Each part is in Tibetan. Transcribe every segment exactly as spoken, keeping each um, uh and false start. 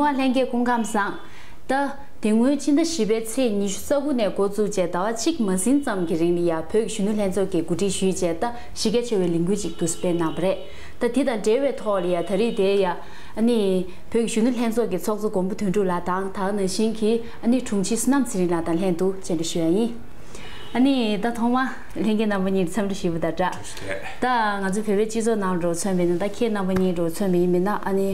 ལྷན་རྒྱས་སྐུ་ཁམས་བཟང་། ད། དེ་སྔོན་ཕྱི་ཟླ་བཞི་པའི་ཚེས་ཉི་ཤུ་རྩ་དགུ་ནས་འགོ་བཙུགས་བྱས་ཟླ་བ་གཅིག་མ་ཟིན་ཙམ་གྱི་རིང་ལ་ཡ་བོད་ཀྱི་གཞོན་ནུ་ལྷན་ཚོགས་ཀྱིས་གོ་སྒྲིག་ཞུས་བྱས་ད་གཞི་རྒྱ་ཆེ་བའི་ལས་འགུལ་ཅིག་ཏུ་སྤེལ་གནང་བ་རེད། ད་དེ་དང་འབྲེལ་བའི་ཐོག་ལ་ཡ་ད་རེས་དེ་ཡ་ཨ་ནི་བོད་ཀྱི་གཞོན་ནུ་ལྷན་ཚོགས་ཀྱི་ཚོགས་གཙོ་མགོན་པོ་དོན་གྲུབ་ལགས་དང་ད་ག་ནང་བཞིན་གྱི་ཨ་ནི་དྲུང་ཆེ་བསོད་ནམས་ཚེ་རིང་ལགས་དང་ལྷན་དུ་བཅར་འདྲི་ཞུ་ཡ་ཡིན། ཨ་ནི་ད་ཐོག་མ་ལྷན་རྒྱས་རྣམ་པ་གཉིས་འཚམས་འདྲི་ཞུས་པ་དང་སྦྲགས། ད་ང་ཚོ་བོད་པའི་སྤྱི་ཚོགས་ནང་འགྲོ་མཚོན་པ་ཡིན་ན་ད་ཁྱེད་རྣམ་པ་གཉིས་འགྲོ་མཚོན་པ་ཡིན་མིན་ན་ཨ་ནི།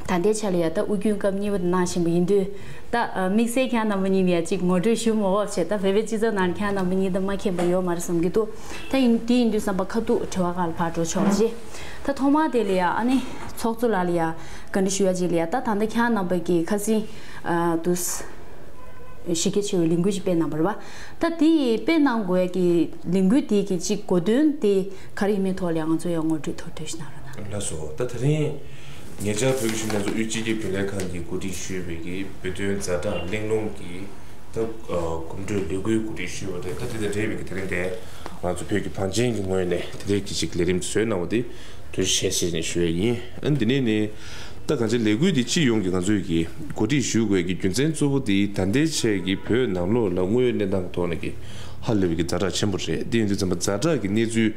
ད་ལྟའི་ཆ་ལ་ཡ་ད་དབུས་རྒྱུན་སྐབས་གཉིས་པ་དུ་གནང་བཞིན་པ་ཡིན་དུས། ད་དམིགས་བསལ་ཁྱེད་རྣམ་པ་གཉིས་ལ་ཡ་གཅིག་ངོ་སྤྲོད་ཞུ་མ་འོས་བྱས་ད་བོད་པའི་སྤྱི་ཚོགས་ནང་ཁྱེད་རྣམ་པ་གཉིས་ད་མ་མཁྱེན་པ་ཡོད་མ་རེད་བསམ་གྱི་འདུག་ད་ཡིན་དེ་ཡིན་དུས་བསམ་པ་ཁ་ཐུག་དྲི་བ་ཁག་ལ་ཕར་འགྲོ་ཆོག་ཅེས། ད་ཐོག་མར་དེ་ལ་ཡ་ཨ་ནི་ཚོགས་གཙོ་ལགས་ལ་ཡ་བཀའ་འདྲི་ཞུ་ཡ་ཅིག་ལ་ཡ་ད་ད་ལྟ་ཁྱེད་རྣམ་པ་གི་ཁ་སང་དུ། གཞི་རྒྱ་ཆེ་བའི་ལས་འགུལ་ཞིག་སྤེལ་གནང་བ་རེད་པ། ད་དེ་སྤེལ་གནང་དགོས་ཀྱི་ལས་འགུལ་དེ་གི་གཅིག་གོ་དོན་དེ་ག་རེ་ཡིན་མིན་ཐོག་ལ་ཡང་ང་ཚོ་ཡང་ངོ་སྤྲོད་ཐུང་ཐུང་ཞིག་གནང་རོགས་གནང་། ལགས་སོ། ད་དེ་རིང་ཉེ་ཆར་བོད་ཀྱི་གཞོན་ནུ་ལྷན་ཚོགས་དབུས་སྤྱི་ཁྱབ་རྒྱུན་ལས་ཁང་གིས་གོ་སྒྲིག་ཞུས་པའི་གི་བོད་དོན་ཛ་དྲག་གླེང་སློང་གི་ད་གོམ་བགྲོད་ལས་འགུལ་གོ་སྒྲིག་ཞུས་པ་རེད། ད་དེ་དང་འབྲེལ་བའི་གི་དེ་རིང་དེ་ང་ཚོ་བོད་ཀྱི་བང་ཆེན་གྱི་ངོས་ནས་དེ་རིང་གི་ཅིག་ལས་རིམ་བཟོས་གནང་བ་དེ། དུ་ཞལ་བཞེས་ནས་ཞུ་ཡས་ཡིན། ཨ་ནི་འདི་ནས་ནི། ད་གང་ཅི་ལས་འགུལ་འདི་སྤྱི་ཡོངས་ཀྱི་ང་ཚོས་ཀྱི་གོ་སྒྲིག་ཞུ་དགོས་ཀྱི་རྒྱུ་མཚན་གཙོ་བོ་དེ་ད་ལྟའི་ཆར་གྱི་བོད་ནང་ལོགས་ལ་དངོས་ཡོད་གནས་སྟངས་ཀྱི་ཐོག་ནས་ཀྱི་ཧ་ལས་པའི་ཀྱི་ཛ་དྲག་ཆེན་པོ་རེད། དེ་ཡིན་དུས་ཙམ་པ་ཛ་དྲག་གི་གནས་ཚུལ་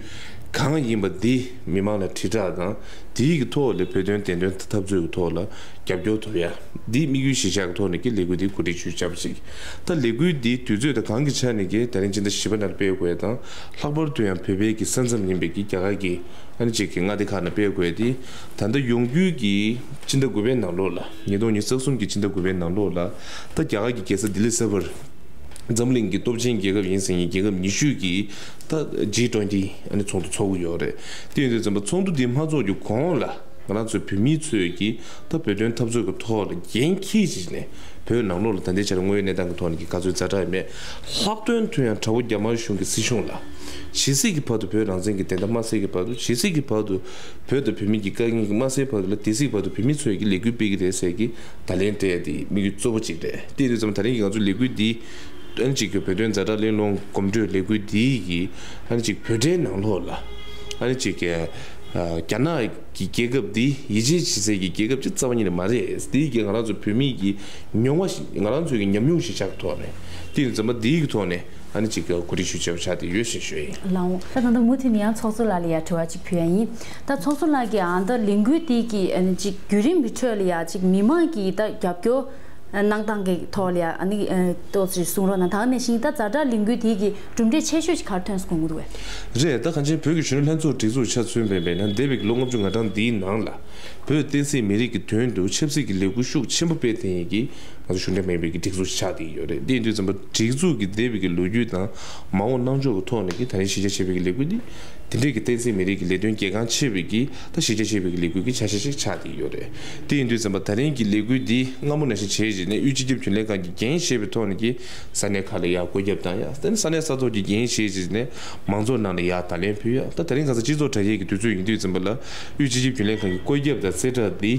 གང་ཡིན་པ་འདི་མི་མང་ལ་དྲིལ་བསྒྲགས་དང་དེའི་ཀྱི་ཐོག་ལ་བོད་དོན་བདེན་དོན་འཐབ་རྩོད་ཀྱི་ཐོག་ལ་རྒྱབ་སྐྱོར་ཐོབ་ཡ་འདི་དམིགས་ཡུལ་གཞིར་བཞག་གི་ཐོག་ནས་ཀྱི་ལས་འགུལ་འདི་གོ་སྒྲིག་ཞུས་བྱས་པ་ཞིག་ད་ལས་འགུལ་འདི་དུས་ཚོད་དང་གང་གི་ཆ་ནས་ཀྱི་ད་རིང་སྤྱི་ཟླ་བཞི་པ་ནང་སྤེལ་དགོས་དང་ལྷག་པར་དུ་ཡང་བོད་པའི་ཀྱི་ས་མཚམས་ཡིན་པའི་ཀྱི་རྒྱ་གར་གྱི་ཨ་ནི་གཅིག་གི་མངའ་སྡེ་ཁག་ནང་སྤེལ་དགོས་ཏེ། ད་ལྟ་ཡོང་རྒྱུའི་གི་སྤྱི་ཟླ་དགུ་པའི་ནང་ལོགས་ལ་ཉིས་སྟོང་ཉི་ཤུ་རྩ་གསུམ་གྱི་སྤྱི་ཟླ་དགུ་པའི་ནང་ལོགས་ལ་ད་རྒྱ་གར་གྱི་རྒྱལ་ས་ལྡི་ལི་གསར་པར་འཛམ་གླིང་གི་སྟོབས་ཆེན་རྒྱལ་ཁབ་ཡིན་ཟེར་མཁན་རྒྱལ་ཁབ་ཉི་ཤུ་གི་ད་ཇི་ཊུ་ཝེན་ཊི་ཨ་ནི་ཚོགས་འདུ་ཚོགས་ཀྱི་ཡོད་རེད། དེ་ཡིན་དུས་ཙམ་པ་ཚོགས་འདུ་འདི་མ་ཚོགས་ཀྱི་གོང་ལ་ང་རང་ཚོའི་བོད་མི་ཚོས་ཀྱི་ད་བོད་དོན་འཐབ་རྩོད་ཀྱི་ཐོག་ལ་འགན་འཁྱེར་བྱས་ནས། བོད་ནང་ལོགས་ལ་ད་ལྟའི་ཆར་དངོས་ཡོད་གནས་སྟངས་ཀྱི་ཐོག་ནས་ཀྱི་ག་ཚོད་ཛ་དྲག་ཡོད་མེད། ལྷག་དོན་དུ་ཡང་དྲག་པོ་རྒྱ་དམར་གཞུང་གི་སྲིད་གཞུང་ལ། ཇི་སྲིད་ཀྱི་བར་དུ་བོད་རང་བཙན་གྱི་བདེན་མཐའ་མ་གསལ་གྱི་བར་དུ་ཇི་སྲིད་ཀྱི་བར་དུ་བོད་དང་བོད་མི་གྱི་དཀའ་ངལ་གྱི་མ་སེལ་བར་དུ་ལ་དེ་སྲིད་བར་དུ་བོད་མི་ཚོས་ཀྱི་ལས་འགུལ་སྤེལ་གྱི་རེད་ཟེར་གྱི་བརྡ་ལན་སྤྲད་ཡ་དེ་དམིགས་ཡུལ་གཙོ་བོ་གཅིག་རེད། དེ་ཡིན་དུས་ཙམ་ད་རིང་གི་ང་ཚོའི་ལས་འགུལ་འདི་ཨ་ནི་གཅིག་གི་བོད་དོན་ཛ་དྲག་གླེང་སློང་གོམ་བགྲོད་ལས་འགུལ་འདི་གི་ཨ་ནི་གཅིག་བོད་འབྲེལ་ནང་ལོགས་ལ་ཨ་ནི་གཅིག་གི་རྒྱ་ནག་གི་རྒྱལ་ཁབ་འདི་ཡིད་ཆེས་བྱེད་སའི་གི་རྒྱལ་ཁབ་ཅིག་རྩ་བ་ཉིད་ནས་མ་རེད། འདིའི་གི་ང་རང་ཚོ་བོད་མིའི་གི་མྱོང་བ་ཞིག་ང་རང་ཚོའི་གི་ཉམས་མྱོང་ཞིག་ཆགས་ཐོག་ནས་དེ་ཡིན་ཙམ་པ་འདིའི་གི་ཐོག་ནས་ཨ་ནི་གཅིག་གི་གོ་སྒྲིག་ཞུ་བྱས་པ་ཆགས་ཏེ་ཡོད་ཞེས་ཞུ་ཡིན། ལགས་འོང་། ད་ད་ལྟ་མུ་མཐུད་ནས་ཡང་ཚོགས་གཙོ་ལགས་ལ་ཡང་དྲི་བ་ཅིག་ཕུལ་ཡ་ཡིན། ད་ཚོགས་གཙོ་ལགས་ཀྱིས་ཨ་ད་ལས་འགུལ་འདི་གི་ཨ་ནི་གཅིག་བརྒྱུད་རིམ་གྱི་ཁྲོད་ལ་ཡང་གཅིག་མི་མང་གི་ད་རྒྱབ་སྐྱོར་གནང་སྟངས་ཀྱི་ཐོག་ལ་ཡང་ཨ་ནི་ཏོག་ཙམ་གསུང་རོགས་གནང་། ད་ག་ནང་བཞིན་ད་ཛ་དྲག་ལས་འགུལ་འདི་གི་གྲུབ་འབྲས་ཆེ་ཤོས་ཤིག་ག་རེ་ཐོན་སོང་གི་འདུག་གས། རེད། ད་གང་ཅི་བོད་ཀྱི་གཞོན་ནུ་ལྷན་ཚོགས་སྒྲིག་འཛུགས་ཆ་མཚོན་པ་ཡིན་ན་འདས་པའི་ལོ་ལྔ་བཅུ་ང་གྲངས་འདིའི་ནང་ལ་བོད་བསྟན་སྲིད་མི་རིགས་ཀྱི་དོན་དུ་ཆབ་སྲིད་ཀྱི་ལས་འགུལ་ཤུགས་ཆེན་པོ་སྤེལ་ཐེངས་ཡིན་གྱི་ང་ཚོ་གཞུང་འབྲེལ་མིན་པའི་གི་སྒྲིག་འཛུགས་ཆགས་བསྡད་ཡོད་རེད། དེ་ཡིན་དུས་ཙམ་པ་སྒྲིག་འཛུགས་ཀྱི་འདས་པའི་གི་ལོ་རྒྱུས་དང་མ་འོངས་གནང་ཕྱོགས་ཀྱི་ཐོག་ནས་ཀྱི་ད་རིང་གཞི་རྒྱ་ཆེ་བའི་གི་ལས་འགུལ་འདི་དེ་འདྲའི་གི་བསྟན་སྲིད་མི་རིགས་ཀྱི་ལས་དོན་གལ་འགངས་ཆེ་བའི་གི་ད་གཞི་རྒྱ་ཆེ་བའི་གི་ལས་འགུལ་གྱི་ཆ་ཤས་ཤིག་ཆགས་བསྡད་ཡོད་རེད། དེ་ཡིན་དུས་ཙམ་པ་ད་རིང་གི་ལས་འགུལ་འདི་སྔ་མོ་ནང་བཞིན་བྱས་རྗེས་ནས་དབུས་སྤྱི་ཁྱབ་རྒྱུན་ལས་ཁང་གི་འགན་བཞེས་པའི་ཐོག་ནས་ཀྱི་ས་གནས་ཁག་ལ་ཡར་བཀོད་ཁྱབ་བཏང་ཡ། ད་ནི་ས་གནས་ས་ཐོག་གི་འགན་བཞེས་རྗེས་ནས་མང་ཚོགས་ནང་ལ་ཡར་བརྡ་ལན་ཕུལ་ཡ། ད་དེ་རིང་ཁ་སང་སྤྱི་ཚོགས་དྲ་རྒྱའི་གི་དུས་ཚོད་ཡིན་དུས་ཙམ་པ་ལ་དབུས་སྤྱི་ཁྱབ་རྒྱུན་ལས་ཁང་གི་བཀོད་ཁྱབ་དང་གསལ་བསྒྲགས་འདི་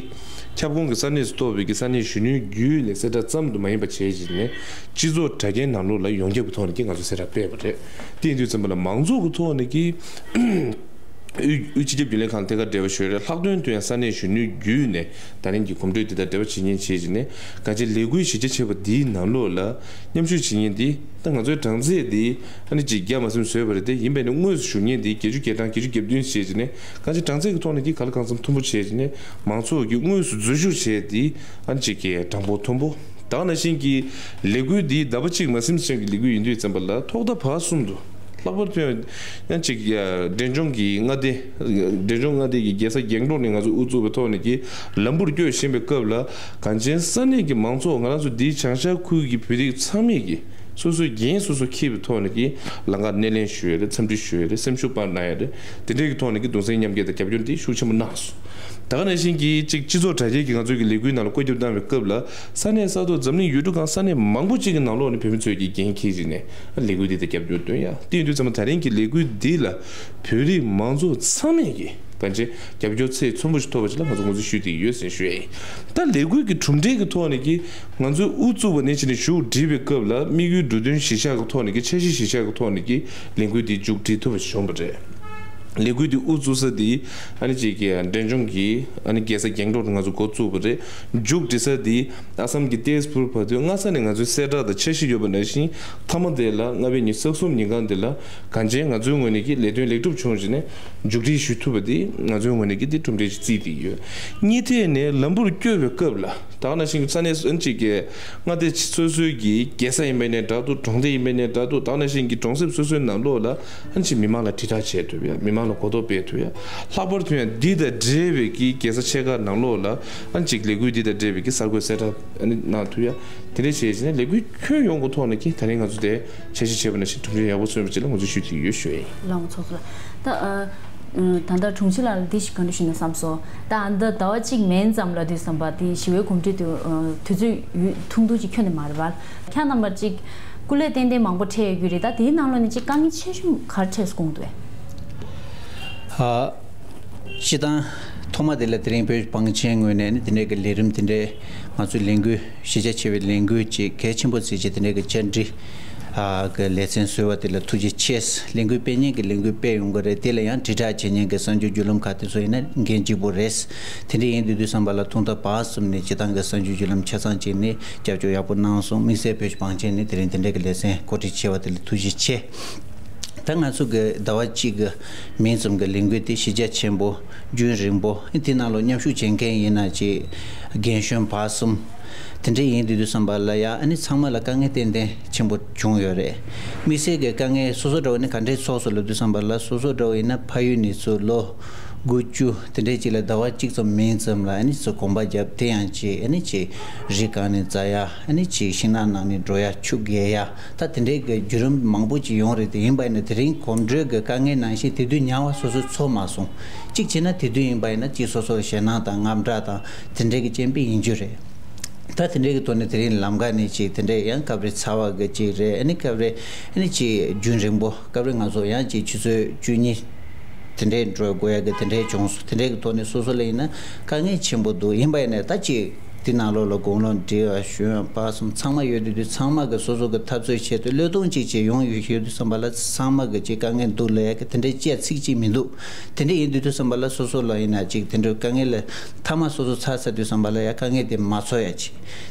ཁྱབ་ཁོངས་ཀྱི་ས་གནས་སུ་གཏོགས་པའི་གི་ས་གནས་གཞོན་ནུའི་བརྒྱུད་ནས་གསལ་བསྒྲགས་ཙམ་དུ་མ་ཡིན་པ་བྱས་རྗེས་ནས་སྤྱི་ཚོགས་དྲ་རྒྱའི་ནང་ལོགས་ལ་ཡོངས་ཁྱབ་ཀྱི་ཐོག་ནས་ཀྱི་ང་ཚོ་གསལ་བསྒྲགས་སྤེལ་བ་རེད། དེ་ཡིན་དུས་ཙམ་པ་ལ་མང་ཚོགས་ཀྱི་ཐོག་ནས་ཀྱི་དབུས་དབུས་སྤྱི་ཁྱབ་རྒྱུན་ལས་ཁང་ཐད་ཀར་འབྲེལ་བ་ཞུས་རེད། ལྷག་དོན་དུ་ཡང་ས་གནས་གཞོན་ནུའི་བརྒྱུད་ནས་ད་རིང་གི་གོམ་བགྲོད་འདི་དང་འབྲེལ་བ་བྱེད་མཁན་བྱས་རྗེས་ནས་གང་ཅི་ལས་འགུལ་གཞི་རྒྱ་ཆེ་བ་འདིའི་ནང་ལོགས་ལ་མཉམ་ཞུགས་བྱེད་མཁན་འདི་ད་ང་ཚོའི་གྲངས་ཚད་འདི་ཨ་ནི་གཅིག་བརྒྱ་མ་ཟིན་བཟོས་པ་རེད་དེ། ཡིན་པས་ནི་དངོས་སུ་ཞུགས་མཁན་འདི་བརྒྱད་ཅུ་གྱ་གྲངས་བརྒྱད་ཅུ་གྱ་བདུན་བྱས་རྗེས་ནས་གང་ཅི་གྲངས་ཚད་ཀྱི་ཐོག་ནས་ཀྱི་ག་ལ་གང་འཚམ་མཐོན་པོ་བྱས་རྗེས་ནས་མང་ཚོགས་ཀྱི་དངོས་སུ་འཛུལ་ཞུགས་བྱས་འདི་ཨ་ནི་གཅིག་གི་གྲངས་འབོར་མཐོན་པོ། ད་ག་ནང་བཞིན་གྱི་ལས་འགུལ་འདི་ཟླ་བ་གཅིག་མ་ཟིན་ཙམ་གྱི་ལས་འགུལ་ཡིན་དུས་ཙམ་པ་ལ་ཐོག་མཐའ་བར་གསུམ་དུ་ལྷག་པར་དུ་ཡང་ཡང་ཅིག་ཡ་འབྲས་ལྗོངས་ཀྱི་མངའ་སྡེ། འབྲས་ལྗོངས་མངའ་སྡེ་གི་རྒྱལ་ས་རྒྱང་སྒྲོག་ནས་ང་ཚོ་དབུ་བཙུགས་པའི་ཐོག་ནས་ཀྱི་ལམ་བུར་བསྐྱོད་བཞིན་པའི་སྐབས་ལ་གངས་ཅན་ས་གནས་ཀྱི་མང་ཚོགས་ང་རང་ཚོ་འདིའི་བྱང་ཤར་ཁུལ་གྱི་བོད་རིགས་ཚང་མས་ཀྱི་སོ་སོའི་འགན་སོ་སོ་འཁྱེར་བའི་ཐོག་ནས་ཀྱི་ལམ་ཁར་སྣེ་ལེན་ཞུས་ཡོད་རེད། འཚམས་འདྲི་ཞུས་ཡོད་རེད། སེམས་ཤུགས་སྤར་གནང་ཡོད་རེད། དེ་འདྲའི་གི་ཐོག་ནས་ཀྱི་གདུང་སེམས་མཉམ་སྐྱེད་དང་རྒྱབ་སྐྱོར་འདི་ཤུགས་ཆེན་པོ་གནང་སོང་། ད་ག་ནང་བཞིན་གྱི་ཅིག་སྤྱི་ཚོགས་དྲ་རྒྱའི་གི་ང་ཚོའི་གི་ལས་འགུལ་ནང་ལ་བཀོད་ཁྱབ་བཏང་བའི་སྐབས་ལ་ས་གནས་ས་ཐོག་འཛམ་གླིང་ཡུལ་གྲུ་གང་ས་གནས་མང་པོ་ཅིག་གི་ནང་ལོགས་ནས་བོད་མི་ཚོས་ཀྱི་འགན་འཁྱེར་བྱས་ནས་ལས་འགུལ་འདི་དང་རྒྱབ་སྐྱོར་སྟོན་ཡ། དེ་ཡིན་དུས་ཙམ་པ་ད་རིང་གི་ལས་འགུལ་འདི་ལ་བོད་རིགས་མང་ཚོགས་ཚང་མས་ཀྱི་གང་ཅི་རྒྱབ་སྐྱོར་ཚད་མཚོན་པོ་ཞིག་ཐོབ་པ་ཅིག་ལ་ང་ཚོ་ངོས་འཛིན་ཞུས་བསྡད་ཡོད་ཟེར་ཞུ་ཡ་ཡིན། ད་ལས་འགུལ་གྱི་གྲུབ་འབྲས་ཀྱི་ཐོག་ནས་ཀྱི་ང་ཚོས་དབུ་བཙུགས་པ་ནས་བྱས་ནས་གཞུག་སྒྲིལ་བའི་སྐབས་ལ་དམིགས་ཡུལ་འགྲོ་དོན་གཞིར་བཞག་གི་ཐོག་ནས་ཀྱི་འཆར་གཞི་གཞིར་བཞག་གི་ཐོག་ནས་ཀྱི་ལས་འགུལ་འདི་མཇུག་སྒྲིལ་ཐུབ་པ་ཞིག་བྱུང་བ་རེད། ལས་འགུལ་འདི་དབུ་བཙུགས་ས་འདི་ཨ་ནི་ཅིག་གི་འབྲས་ལྗོངས་ཀྱི་ཨ་ནི་རྒྱལ་ས་སྒང་ཏོག་ཏུ་ང་ཚོ་འགོ་བཙུགས་པ་རེད། མཇུག་སྒྲིལ་ས་འདི་ཨ་སམ་གྱི་ཏེས་པུར་བར་དུ་སྔ་ས་ནས་ང་ཚོའི་གསལ་བསྒྲགས་དང་འཆར་གཞི་ཡོད་པ་ནང་བཞིན་མཐའ་མ་དེ་ལ་ལྔ་པའི་ཉི་ཤུ་རྩ་གསུམ་ཉིན་གང་འདི་ལ་གངས་ཅན་ང་ཚོའི་ངོས་ནས་ཀྱི་ལས་དོན་ལེགས་གྲུབ་བྱུང་རྗེས་ནས་མཇུག་སྒྲིལ་ཞུ་ཐུབ་པ་འདི་ང་ཚོའི་ངོས་ནས་ཀྱི་འདི་གྲུབ་འབྲས་ཅིག་བརྩིས་ཏེ་ཡོད། གཉིས་ཐད་ནས་ལམ་བུར་བསྐྱོད་པའི་སྐབས་ལ་ད་ག་ནང་བཞིན་ས་གནས་ཨ་ནི་ཅིག་གི་མངའ་སྡེ་སོ་སོའི་གི་རྒྱལ་ས་ཡིན་པ་ཡིན་ནའི་འདྲ་འདུག་གྲོང་སྡེ་ཡིན་པ་ཡིན་ནའི་འདྲ་འདུག་ད་ག་ནང་བཞིན་གྱི་གྲོང་གསེབ་སོ་སོའི་ནང་ལོགས་ལ་ཨ་ནི་ཅིག་མི་མང་ལ་དྲིལ་བསྒྲགས་བྱེད་ཐུབ་ཡ། མི་མང་ལ་གོ་རྟོགས་སྤེལ་ཐུབ་ཡ། ལྷག་པར་དུ་ཡང་འདི་དང་འབྲེལ་བའི་གི་རྒྱལ་ས་ཆེ་ཁག་ནང་ལོགས་ལ་ཨ་ནི་ཅིག་ལས་འགུལ་འདི་དང་འབྲེལ་བའི་གི་གསར་འགོད་གསལ་བསྒྲགས་ཨ་ནི་གནང་ཐུབ་ཡ། དེ་འདྲ་བྱས་བྱས་ནས་ལས་འགུལ་ཁྱོན་ཡོངས་ཀྱི་ཐོག་ནས་ཀྱི་ད་རིང་ང་ཚོ་དེ་འཆར་གཞི་བྱས་པ་ནང་བཞིན་གྲུབ་འབྲས་ཡག་པོ་སོན་པ་ཅིག་ལ་ང་ཚོས་ཞུ་བསྡད་ཡོད་ཞུ་ཡ་ཡིན། ལགས་འོང་ཚོགས་གཙོ་ལགས། ད་ཨ། ཨ། ད་ལྟ་དྲུང་ཆེ་ལགས་ལ་འདི་ཞིག་བཀའ་འདྲི་ཞུ་ན་བསམ་སོང་། ད་ཨ་ད་ཟླ་བ་གཅིག་མན་ཙམ་ལ་དུས་བསམ་པ་དེ་ཞི་བའི་གོམ་བགྲོད་དུ་ཨ་དུས་ཚོད་ཡུན་ཐུང་ཐུང་ཅིག་ཁྱོན་ནས་མ་རེད་པ། ཁྱེད་རྣམ་པར་ཅིག་སྐུ་ལས་ཏན་ཏན་མང་པོ་འཕྲད་ཡོད་རྒྱུ་རེད། ད་དེའི་ནང་ལོགས་ནས་ཅིག་དཀའ་ངལ་ཆེ་ཤོས་ག་རེ་འཕྲད་སོང་འདུག་ཨ། སྤྱི་བཏང་ཐོག་མ་དེ་ལ་དེ་རིང་བོད་ཀྱི་བང་ཆེན་ངོས་ནས་ནི་དེ་འདྲའི་གི་ལས་རིམ་དེ་འདྲའི་ང་ཚོའི་ལས་འགུལ་གཞི་རྒྱ་ཆེ་བའི་ལས་འགུལ་ཅིག་གལ་ཆེན་པོ་བརྩིས་བྱས་དེ་འདྲའི་གི་བཅར་འདྲི་ཨ་གི་ལེ་ཚན་བཟོས་པ་དེ་ལ་ཐུགས་རྗེ་ཆེ། ལས་འགུལ་སྤེལ་མཁན་གྱི་ལས་འགུལ་སྤེལ་ཡོང་གི་རེད། དེ་ལ་ཡང་དྲིལ་བསྒྲགས་བྱེད་མཁན་གྱི་གསར་འགྱུར་བརྒྱུད་ལམ་ཁག་དེ་ཚོ་ཡིན་ན་འགན་གཅིག་པོ་རེད། དེ་འདྲ་ཡིན་དུས་དུས་བསམ་པ་ལ་ཐོག་མཐའ་བར་གསུམ་ནས་སྤྱི་བཏང་གི་གསར་འགྱུར་བརྒྱུད་ལམ་ཆ་ཚང་ཅིག་ནས་རྒྱབ་སྐྱོར་ཡག་པོ་གནང་སོང་། དམིགས་བསལ་བོད་ཀྱི་བང་ཆེན་ནས་དེ་རིང་དེ་འདྲ་གི་ལེ་ཚན་གོ་སྒྲིག་བྱས་པ་དེ་ལ་ཐུགས་རྗེ་ཆེ། ད་ང་ཚོ་གི་ཟླ་བ་གཅིག་གི་མིང་ཙམ་གི་ལས་འགུལ་དེ་གཞི་རྒྱ་ཆེན་པོ། རྒྱུན་རིང་པོ། དེ་ནང་ལ་མཉམ་ཞུགས་བྱེད་མཁན་ཡིན་ན་ཅིག་རྒན་གཞོན་བར་གསུམ། དེ་འདྲ་ཡིན་དུས་དུས་བསམ་པ་ལ་ཡ་ཨ་ནི་ཚང་མ་ལ་དཀའ་ངལ་ཏན་ཏན་ཆེན་པོ་བྱུང་ཡོད་རེད། དམིགས་བསལ་གྱི་དཀའ་ངལ་སོ་སོ་འདྲ་བོ་ནི་ག་འདྲའི་ཚོགས་སུ་ལབ་དུས་བསམ་པ་ལ་སོ་སོ་འདྲ་བོ་ཡིན་ན་ཕ་ཡུལ་ནས་ཚུར་ལོ་དགུ་བཅུ་དེ་འདྲའི་ཅིག་ལ་ཟླ་བ་གཅིག་ཙམ་མིན་ཙམ་ལ་ཨ་ནི་ཚུར་གོམ་པ་བརྒྱབ། དེ་ཡང་ཅིག་ཨ་ནི་ཅིག་རི་སྒང་ནས་འཛེག་ཡ། ཨ་ནི་ཅིག་ཤིང་ནགས་ནང་ནས་འགྲོ་ཡ། ཆུ་བརྒལ་ཡ། ད་དེ་འདྲའི་གི་བརྒྱུད་རིམ་མང་པོ་ཅིག་ཡོང་རེད། དེ་ཡིན་པ་ཡིན་ན་དེ་རིང་གོམ་བགྲོད་ཀྱི་དཀའ་ངལ་ནང་བཞིན་དེ་དུས་ཉར་བ་སོ་སོས་ཚོར་མ་སོང་། གཅིག་བྱས་ན་དེ་དུས་ཡིན་པ་ཡིན་ན་གཅིག་སོ་སོར་ཞེད་སྣང་དང་དངངས་སྐྲག་དང་དེ་འདྲའི་གི་རྐྱེན་པས་ཡིན་རྒྱུ་རེད། ད་དེ་འདྲའི་གི་ཐོག་ནས་དེ་རིང་ལམ་ཁ་ནས་ཅིག་དེ་འདྲའི་ཡང་སྐབས་རེ་ཚ་བ་གི་ཅིག་རེད། ཨ་ནི་སྐབས་རེ་ཨ་ནི་ཅིག་རྒྱུན་རིང་པོ་སྐབས་རེ་ང་ཚོ་ཡང་ཅིག་ཆུ་ཚོད་བཅུ་གཉིས་དེ་འདྲའི་འགྲོ་དགོས་ཡ་གི་དེ་འདྲའི་བྱུང་སོང་། དེ་འདྲའི་གི་ཐོག་ནས་སོ་སོ་ལ་ཡིན་ན་དཀའ་ངལ་ཆེན་པོ་འདུག་ཡིན་པ་ཡིན་ན་ད་ཅིག་དེ་ནང་ལོགས་ལ་དགུང་ལོ་འབྲིང་བ་གཞོན་པ་གསུམ་ཚང་མ་ཡོད་དུས་དུས་ཚང་མ་གི་སོ་སོ་གི་འཐབ་རྩོད་བྱེད་དུས་བློས་གཏོང་ཅིག་བྱེད་ཡོང་ཡོད་ཡོད་དུས་བསམ་པ་ལ་ཚང་མ་གི་ཅིག་དཀའ་ངལ་འདུག་ལབ་ཡ་གི་དེ་འདྲའི་བཤད་ཚིག་ཅིག་མི་འདུག་དེ་འདྲ་ཡིན་དུས་དུས་བསམ་པ་ལ་སོ་སོ་ལ་ཡིན་ན་ཅིག་དེ་འདྲའི་དཀའ་ངལ་ལ་མཐའ་མ་སོ་སོ་ཚར་ཚར་དུས་བསམ་པ་ལ་ཡ་དཀའ་ངལ་དེ་མ་ཚོར་ཡ་ཅིག་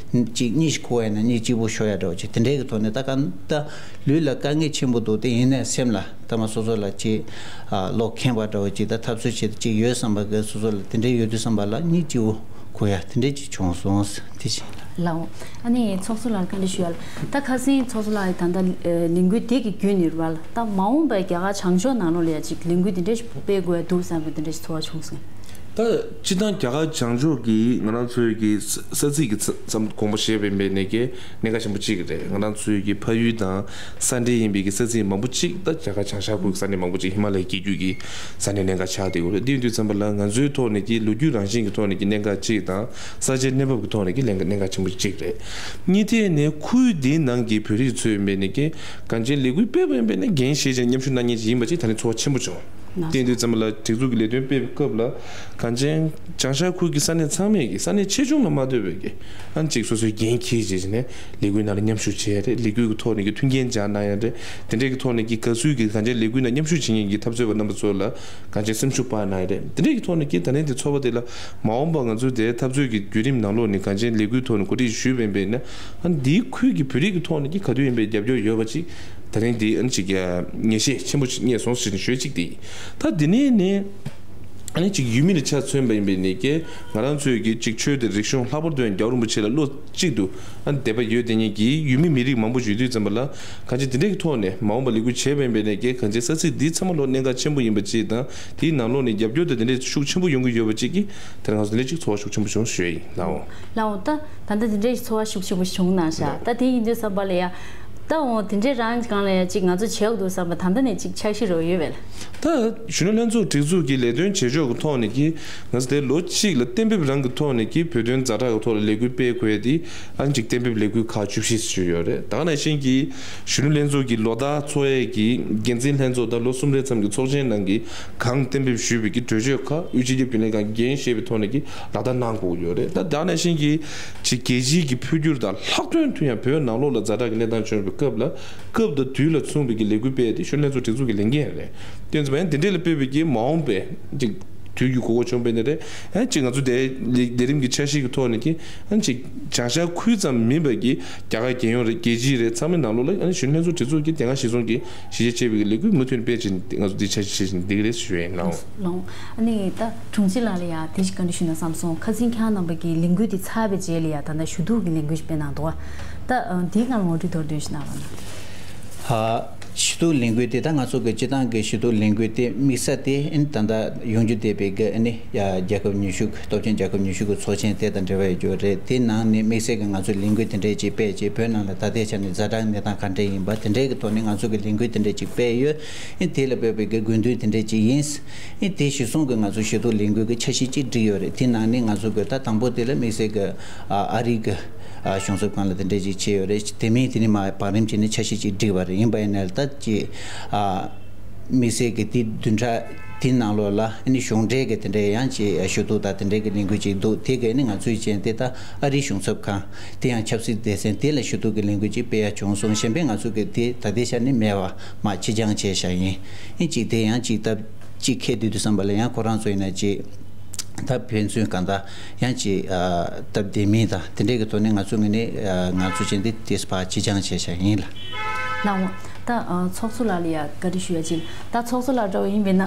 ཅིག་གཉིད་ཤིག་ཁུག་པ་ཡིན་ན་གཉིད་སྐྱིད་པོ་ཤོར་ཡ་འདྲ་བོ་ཅིག་དེ་འདྲའི་གི་ཐོག་ནས་ད་ག་ད་ལུས་ལ་དཀའ་ངལ་ཆེན་པོ་འདུག་དེ་ཡིན་ནའི་སེམས་ལ་མཐའ་མ་སོ་སོ་ལ་ཅིག་ཨ་བློ་ཁེངས་པ་འདྲ་བོ་ཅིག་ད་འཐབ་རྩོད་བྱེད་ཅིག་ཡོད་བསམ་པ་གི་སོ་སོ་ལ་དེ་འདྲའི་ཡོད་དུས་བསམ་པ་ལ་གཉིད་སྐྱིད་པོ་ཁུག་ཡ་དེ་འདྲའི་ཅིག་བྱུང་སོང་། དེ་བཞིན་ལགས་འོང་། ཨ་ནི་ཚོགས་གཙོ་ལགས་བཀའ་འདྲི་ཞུ་ཡ་ལ། ད་ཁ་སང་ཚོགས་གཙོ་ལགས་ད་ལྟ་ལས་འགུལ་དེ་གི་བརྒྱུད་ནས་རེད་པ། ད་མ་འོངས་པའི་རྒྱ་གར་བྱང་ཕྱོགས་ནང་ལོགས་ལ་ཡ་ཅིག་ལས་འགུལ་དེ་འདྲ་ཞིག་སྤེལ་དགོས་ཡ་འདུག་བསམ་པའི་དེ་འདྲ་ཞིག་ཚོར་བ་བྱུང་སོང་། ད་སྤྱིར་བཏང་རྒྱ་གར་བྱང་ཕྱོགས་ཀྱི་ང་རང་ཚོའི་གི་ས་ས་ཚིགས་ཀྱི་ཚ་ཙམ་དགོངས་པ་བཞེས་པའི་འབད་ནས་ཀྱི་གནད་འགག་ཆེན་པོ་གཅིག་རེད། ང་རང་ཚོའི་གི་ཕ་ཡུལ་དང་ས་འབྲེལ་ཡིན་པའི་གི་ས་ཚིགས་མང་པོ་གཅིག་ད་རྒྱ་གར་བྱང་ཤར་ཁུལ་གྱི་ས་གནས་མང་པོ་གཅིག་ཧི་མ་ལ་ཡའི་རྒྱལ་རྒྱུད་ཀྱི་ས་གནས་གནད་འགག་ཆགས་བསྡད་ཡོད་རེད། དེ་ཡིན་དུས་ཙམ་པ་ལ་ང་ཚོའི་ཐོག་ནས་ཀྱི་ལོ་རྒྱུས་རང་བཞིན་གྱི་ཐོག་ནས་ཀྱི་གནད་འགག་གཅིག་དང་ས་ཆའི་གནས་བབ་ཀྱི་ཐོག་ནས་ཀྱི་གནད་འགག་གནད་འགག་ཆེན་པོ་གཅིག་རེད། གཉིས་ཐད་ནས་ཁུལ་འདིའི་ནང་གི་བོད་རིགས་ཚོའི་འབད་ནས་ཀྱི་གངས་ཅན་ལས་འགུལ་སྤེལ་བ་ཡིན་པས་ན་འགན་བཞེས་བྱས་མཉམ་ཞུགས་གནང་མཁན་ཅིག་ཡིན་པ་ཅིག་ད་ནི་ཚོར་བ་ཆེན་པོ་བྱུང་། དེ་ཡིན་དུས་ཙམ་པ་ལ་སྒྲིག་འཛུགས་ཀྱི་ལས་དོན་སྤེལ་བའི་སྐབས་ལ་གངས་ཅན་བྱང་ཤར་ཁུལ་གྱི་ས་གནས་ཚང་མས་ཀྱི་ས་གནས་ཆེ་ཆུང་ལ་མ་ལྟོས་པའི་ཀྱི་ཨ་ནི་ཅིག་སོ་སོའི་འགན་འཁྱེར་བྱས་བྱས་ནས་ལས་འགུལ་ནང་ལ་མཉམ་ཞུགས་བྱས་རེད། ལས་འགུལ་གྱི་ཐོག་ནས་ཀྱི་མཐུན་རྐྱེན་སྦྱར་གནང་ཡ་རེད། དེ་འདྲའི་གི་ཐོག་ནས་ཀྱི་དགའ་བསུའི་གི་གངས་ཅན་ལས་འགུལ་ནང་མཉམ་ཞུགས་བྱེད་མཁན་གྱི་འཐབ་རྩོད་པ་རྣམ་པ་ཚོ་ལ་གངས་ཅན་སེམས་ཤུགས་སྤར་གནང་ཡ་རེད། དེ་འདྲའི་གི་ཐོག་ནས་ཀྱི་ད་ནས་དེ་ཚོར་བ་དེ་ལ་མ་འོངས་པ་ང་ཚོའི་དེའི་འཐབ་རྩོད་ཀྱི་བརྒྱུད་རིམ་ནང་ལོགས་ནས་གངས་ཅན་ལས་འགུལ་ཐོག་ནས་གོ་སྒྲིག་ཞུས་པ་ཡིན་པས་ན་ཨ་ནི་འདིའི་ཁུལ་གྱི་བོད་རིགས་ཀྱི་ཐོག་ནས་ཀྱི་ག་དུས་ཡིན་པའི་རྒྱབ་སྐྱོར་ཡོད་པ་ཅིག་ད་རིང་འདི་ཨ་ནི་ཅིག་ངེས་ཤེས་ཆེན་པོ་ཅིག་རྙེད་སོང་ཟེར་ནས་ཞུ་ཡ་གཅིག་དེ་ཡིན། ད་འདི་ནས་ནས་ཨ་ནི་ཅིག་ཡུལ་མི་ལ་ཆ་མཚོན་པ་ཡིན་པས་ནས་ཀྱི་ང་རང་ཚོའི་གི་ཅིག་ཆོས་དང་རིག་གཞུང་ལྷག་པར་དུ་ཡང་རྒྱལ་བ་རིན་པོ་ཆེ་ལ་བློ་གཅིག་ཏུ་ཨ་ནི་དད་པ་ཡོད་དེ་ཉིད་ཀྱི་ཡུལ་མི་མི་རིགས་མང་པོ་ཞིག་ཡོད་དུས་ཙམ་པ་ལ་གང་ཅི་དེ་འདྲའི་གི་ཐོག་ནས་མ་འོངས་པ་ལས་འགུལ་བྱས་པ་ཡིན་པས་ནས་ཀྱི་གང་ཅི་ས་ཚིགས་འདི་ཚང་མ་ལོ་གནད་འགག་ཆེན་པོ་ཡིན་པ་ཅིག་དང་དེའི་ནང་ལོགས་ནས་རྒྱབ་སྐྱོར་དང་དེ་འདྲའི་ཤུགས་ཆེན་པོ་ཡོང་གི་ཡོད་པ་ཅིག་གིས་དེ་རིང་ང་ཚོ་དེ་འདྲའི་ཅིག་ཚོར་བ་ཤུགས་ཆེན་པོ་བྱུང་ཞུ་ཡ་ཡིན་ལགས་འོང་། ལགས་འོང་། ད་ད་ལྟ་དེ་འདྲའི་ཚོར་བ་ཤུགས་ཆེན་པོ་བྱུང་གནང་ཤག་ད་དེ་ཡིན་དུས་ཙམ་པ་ལ་ཡ། ད་འོང་དེ་འདྲའི་རང་སྒང་ལ་ཡ་ཅིག་ང་ཚོ་བྱེད་དགོས་འདུག་བསམ་པ་ད་ལྟ་ནས་ཅིག་འཆར་གཞི་རོ་ཡོད་པས་ལ། ད་གཞོན་ནུ་ལྷན་ཚོགས་སྒྲིག་འཛུགས་ཀྱི་ལས་དོན་བྱེད་ཕྱོགས་ཀྱི་ཐོག་ནས་ཀྱི་ང་ཚོ་དེ་ལོ་གཅིག་ལ་གཏན་འབེབས་རང་གི་ཐོག་ནས་ཀྱི་བོད་དོན་ཛ་དྲག་གི་ཐོག་ལ་ལས་འགུལ་སྤེལ་དགོས་ཡ་དེ་ཨ་ནི་ཅིག་གཏན་འབེབས་ལས་འགུལ་ཁག་བཅུ་བཞི་ཞིག་ཡོད་རེད། ད་ག་ནང་བཞིན་གྱི་གཞོན་ནུ་ལྷན་ཚོགས་ཀྱི་ལོ་ལྟར་འཚོགས་ཡས་ཀྱི་འགན་འཛིན་ལྷན་ཚོགས་དང་ལོ་གསུམ་རེ་ཙམ་གྱི་ཚོགས་ཆེན་ནང་གི་གང་གཏན་འབེབས་ཞུས་པའི་གི་གྲོས་ཆོད་ཁག་དབུས་སྤྱི་ཁྱབ་རྒྱུན་ལས་ཁང་འགན་བཞེས་པའི་ཐོག་ནས་ཀྱི་ལག་བསྟར་གནང་དགོས་ཡོད་རེད། ད་ད་ནང་བཞིན་གྱི་ཅིག་རྒྱལ་སྤྱིའི་གི་འཕོ་འགྱུར་དང་ལྷག་དོན་དུ་ཡང་བོད་ནང་ལོགས་ལ་ཛ་དྲག་གི་གནས་སྟངས་བྱུང་བའི་སྐབས་ལ་སྐབས་དང་དུས་ལ་མཚུངས་པའི་གི་ལས་འགུལ་སྤེལ་ཏེ་གཞོན་ལྷན་ཚོགས་སྒྲིག་འཛུགས་ཀྱི་ལས་འགན་རེད། དེ་ བན་དེ་འདྲས་ལ་དཔེ་བའི་གི་མ་འོངས་པའི་ཅིག་དུས་ཀྱི་གོ་སྐབས་བྱུང་བས་ནི་རེད། ཨ་ཅིག་ང་ཚོ་དེ་ལས་ལས་རིམ་གྱི་འཆར་གཞི་གི་ཐོག་ནས་ཀྱི་ཨ་ཅིག་བྱང་ཤར་ཁུལ་ཙམ་མིན་པ་གི་རྒྱ་གར་རྒྱལ་ཡོངས་རེད། རྒྱལ་སྤྱི་རེད། ཚང་མའི་ནང་ལོགས་ལ་ཨ་ནི་གཞོན་ལྷན་ཚོགས་སྒྲིག་འཛུགས་ཀྱི་དེ་སྔ་གཞིར་བཟུང་གི་གཞི་རྒྱ་བཅས་པའི་གི་ལས་འགུལ་མུ་མཐུད་ནས་སྤེལ་བྱས་ནས་ང་ཚོ་འདི་འཆར་གཞི་བྱས་བཞིན་འདི་ག་རེད་ཞུ་ཡ་ཡིན་ནའང་། ལོང་། ཨ་ནི་ད་དྲུང་ཆེ་ལགས་ལ་ཡ་དེ་ཞིག་བཀའ་འདྲི་ཞུ་ན་བསམ་སོང་། ཁ་སང་ཁྱེད་རྣམ་པ་གི་ལས་འགུལ་དེ་ཚར་བའི་རྗེས་ལ་ཡ་ད་ལྟ་ཞུ་གཏུག་གི་ལས་འགུལ་ཞིག་སྤེལ་གནང་འདུག་བ། ད་འདིའི་སྒང་ལ་ངོ་སྤྲོད་མདོར་བསྡུས་ཞིག་གནང་རོགས་གནང་། ཞུ་གཏུག་ལས་འགུལ་དེ་ད་ང་ཚོ་གི་སྤྱི་བཏང་གི་ཞུ་གཏུག་ལས་འགུལ་དེ་དམིགས་ས་དེ་ཨ་ནི་ད་ལྟ་ཡོང་རྒྱུ་བསྡད་པའི་གི་ཨ་ནི་ཡ་རྒྱལ་ཁབ་ཉི་ཤུ་གི་སྟོབས་ཆེན་རྒྱལ་ཁབ་ཉི་ཤུ་གི་ཚོགས་ཆེན་དེ་དང་འབྲེལ་བ་ཡོད་རྒྱུ་རེད། དེ་ནང་ནས་དམིགས་བསལ་གྱི་ང་ཚོས་ལས་འགུལ་དེ་འདྲས་ཅིག་སྤེལ་རྗེས་བོད་ནང་ལ་ད་ལྟའི་ཆ་ནས་ཛ་དྲག་གནས་སྟངས་ག་འདྲས་ཡིན་པ་དེ་འདྲས་ཀྱི་ཐོག་ནས་ང་ཚོ་གི་ལས་འགུལ་དེ་འདྲས་ཅིག་སྤེལ་ཡོད། ཨ་ནི་དེ་ལ་དཔག་པའི་གི་དགོས་འདུན་དེ་འདྲས་ཅིག་ཡིན། ཨ་ནི་དེ་གཞིར་བཟུང་གི་ང་ཚོ་ཞུ་གཏུག་ལས་འགུལ་གྱི་འཆར་གཞི་ཅིག་བསྒྲིགས་ཡོད་རེད། དེ་ནང་ནས་ང་ཚོ་གི་ད་དང་པོ་དེ་ལ་དམིགས་བསལ་གྱི་ཨ་ཨ་རི་གི་ཨ་གཞུང་ཚབ་ཁང་ལ་དེ་འདྲས་ཅིག་བྱས་ཡོད་རེད། དེ་མིན་དེ་ནས་མར་བང་རིམ་བྱས་ནས་འཆར་གཞི་ཅིག་བསྒྲིགས་པ་རེད། ཡིན་པ་ཡིན་ན་ད་ཅིག་ཨ་དམིགས་བསལ་གྱི་དེ་བདུན་ཕྲག་དེའི་ནང་ལོགས་ལ་ཨ་ནི་གཞུང་འབྲེལ་གྱི་དེ་འདྲས་ཡང་ཅིག་ཞུ་གཏུག་དང་དེ་འདྲས་ཀྱི་ལས་འགུལ་ཅིག་འདུག་དེ་གས་ནི་ང་ཚོའི་ཅན་དེ་ད་ཨ་རིའི་གཞུང་ཚབ་ཁང་དེ་ཡང་ཆབ་སྲིད་སྡེ་ཚན་དེ་ལ་ཞུ་གཏུག་གི་ལས་འགུལ་ཅིག་སྤེལ་ཡ་བྱུང་སོང་། གཞན་པའི་ང་ཚོ་གི་དེ་ད་ལྟའི་ཆ་ནས་མེད་པ་མར་ཕྱི་འགྱངས་བྱས་བཞག་ཡིན། ཨ་ནི་ཅིག་དེ་ཡང་ཅིག་ད་ཅིག་ཁེལ་དུས་དུས་བསམ་པ་ལ་ཡང་ཁོ་རང་ཚོ་ཡིན་ན་ཅིག་ད་ཕན་ཚུན་གང་ལྟར་ཡང་ཅིག་ཨ་སྟབས་བདེ་མིན་དང་དེ་འདྲས་ཀྱི་ཐོག་ནས་ང་ཚོ་ངོས་ནས་ཨ་ང་ཚོ་ཅན་དེ་དེ་ཕར་ཕྱི་འགྱངས་བྱས་བཞག་ཡིན་ལ། ལགས་འོང་། ད་ཨ་ཚོགས་གཙོ་ལགས་ལ་ཡ་བཀའ་འདྲི་ཞུ་ཡ་ཅིག་ད་ཚོགས་གཙོ་ལགས་འདྲ་བོ་ཡིན་པས་ན་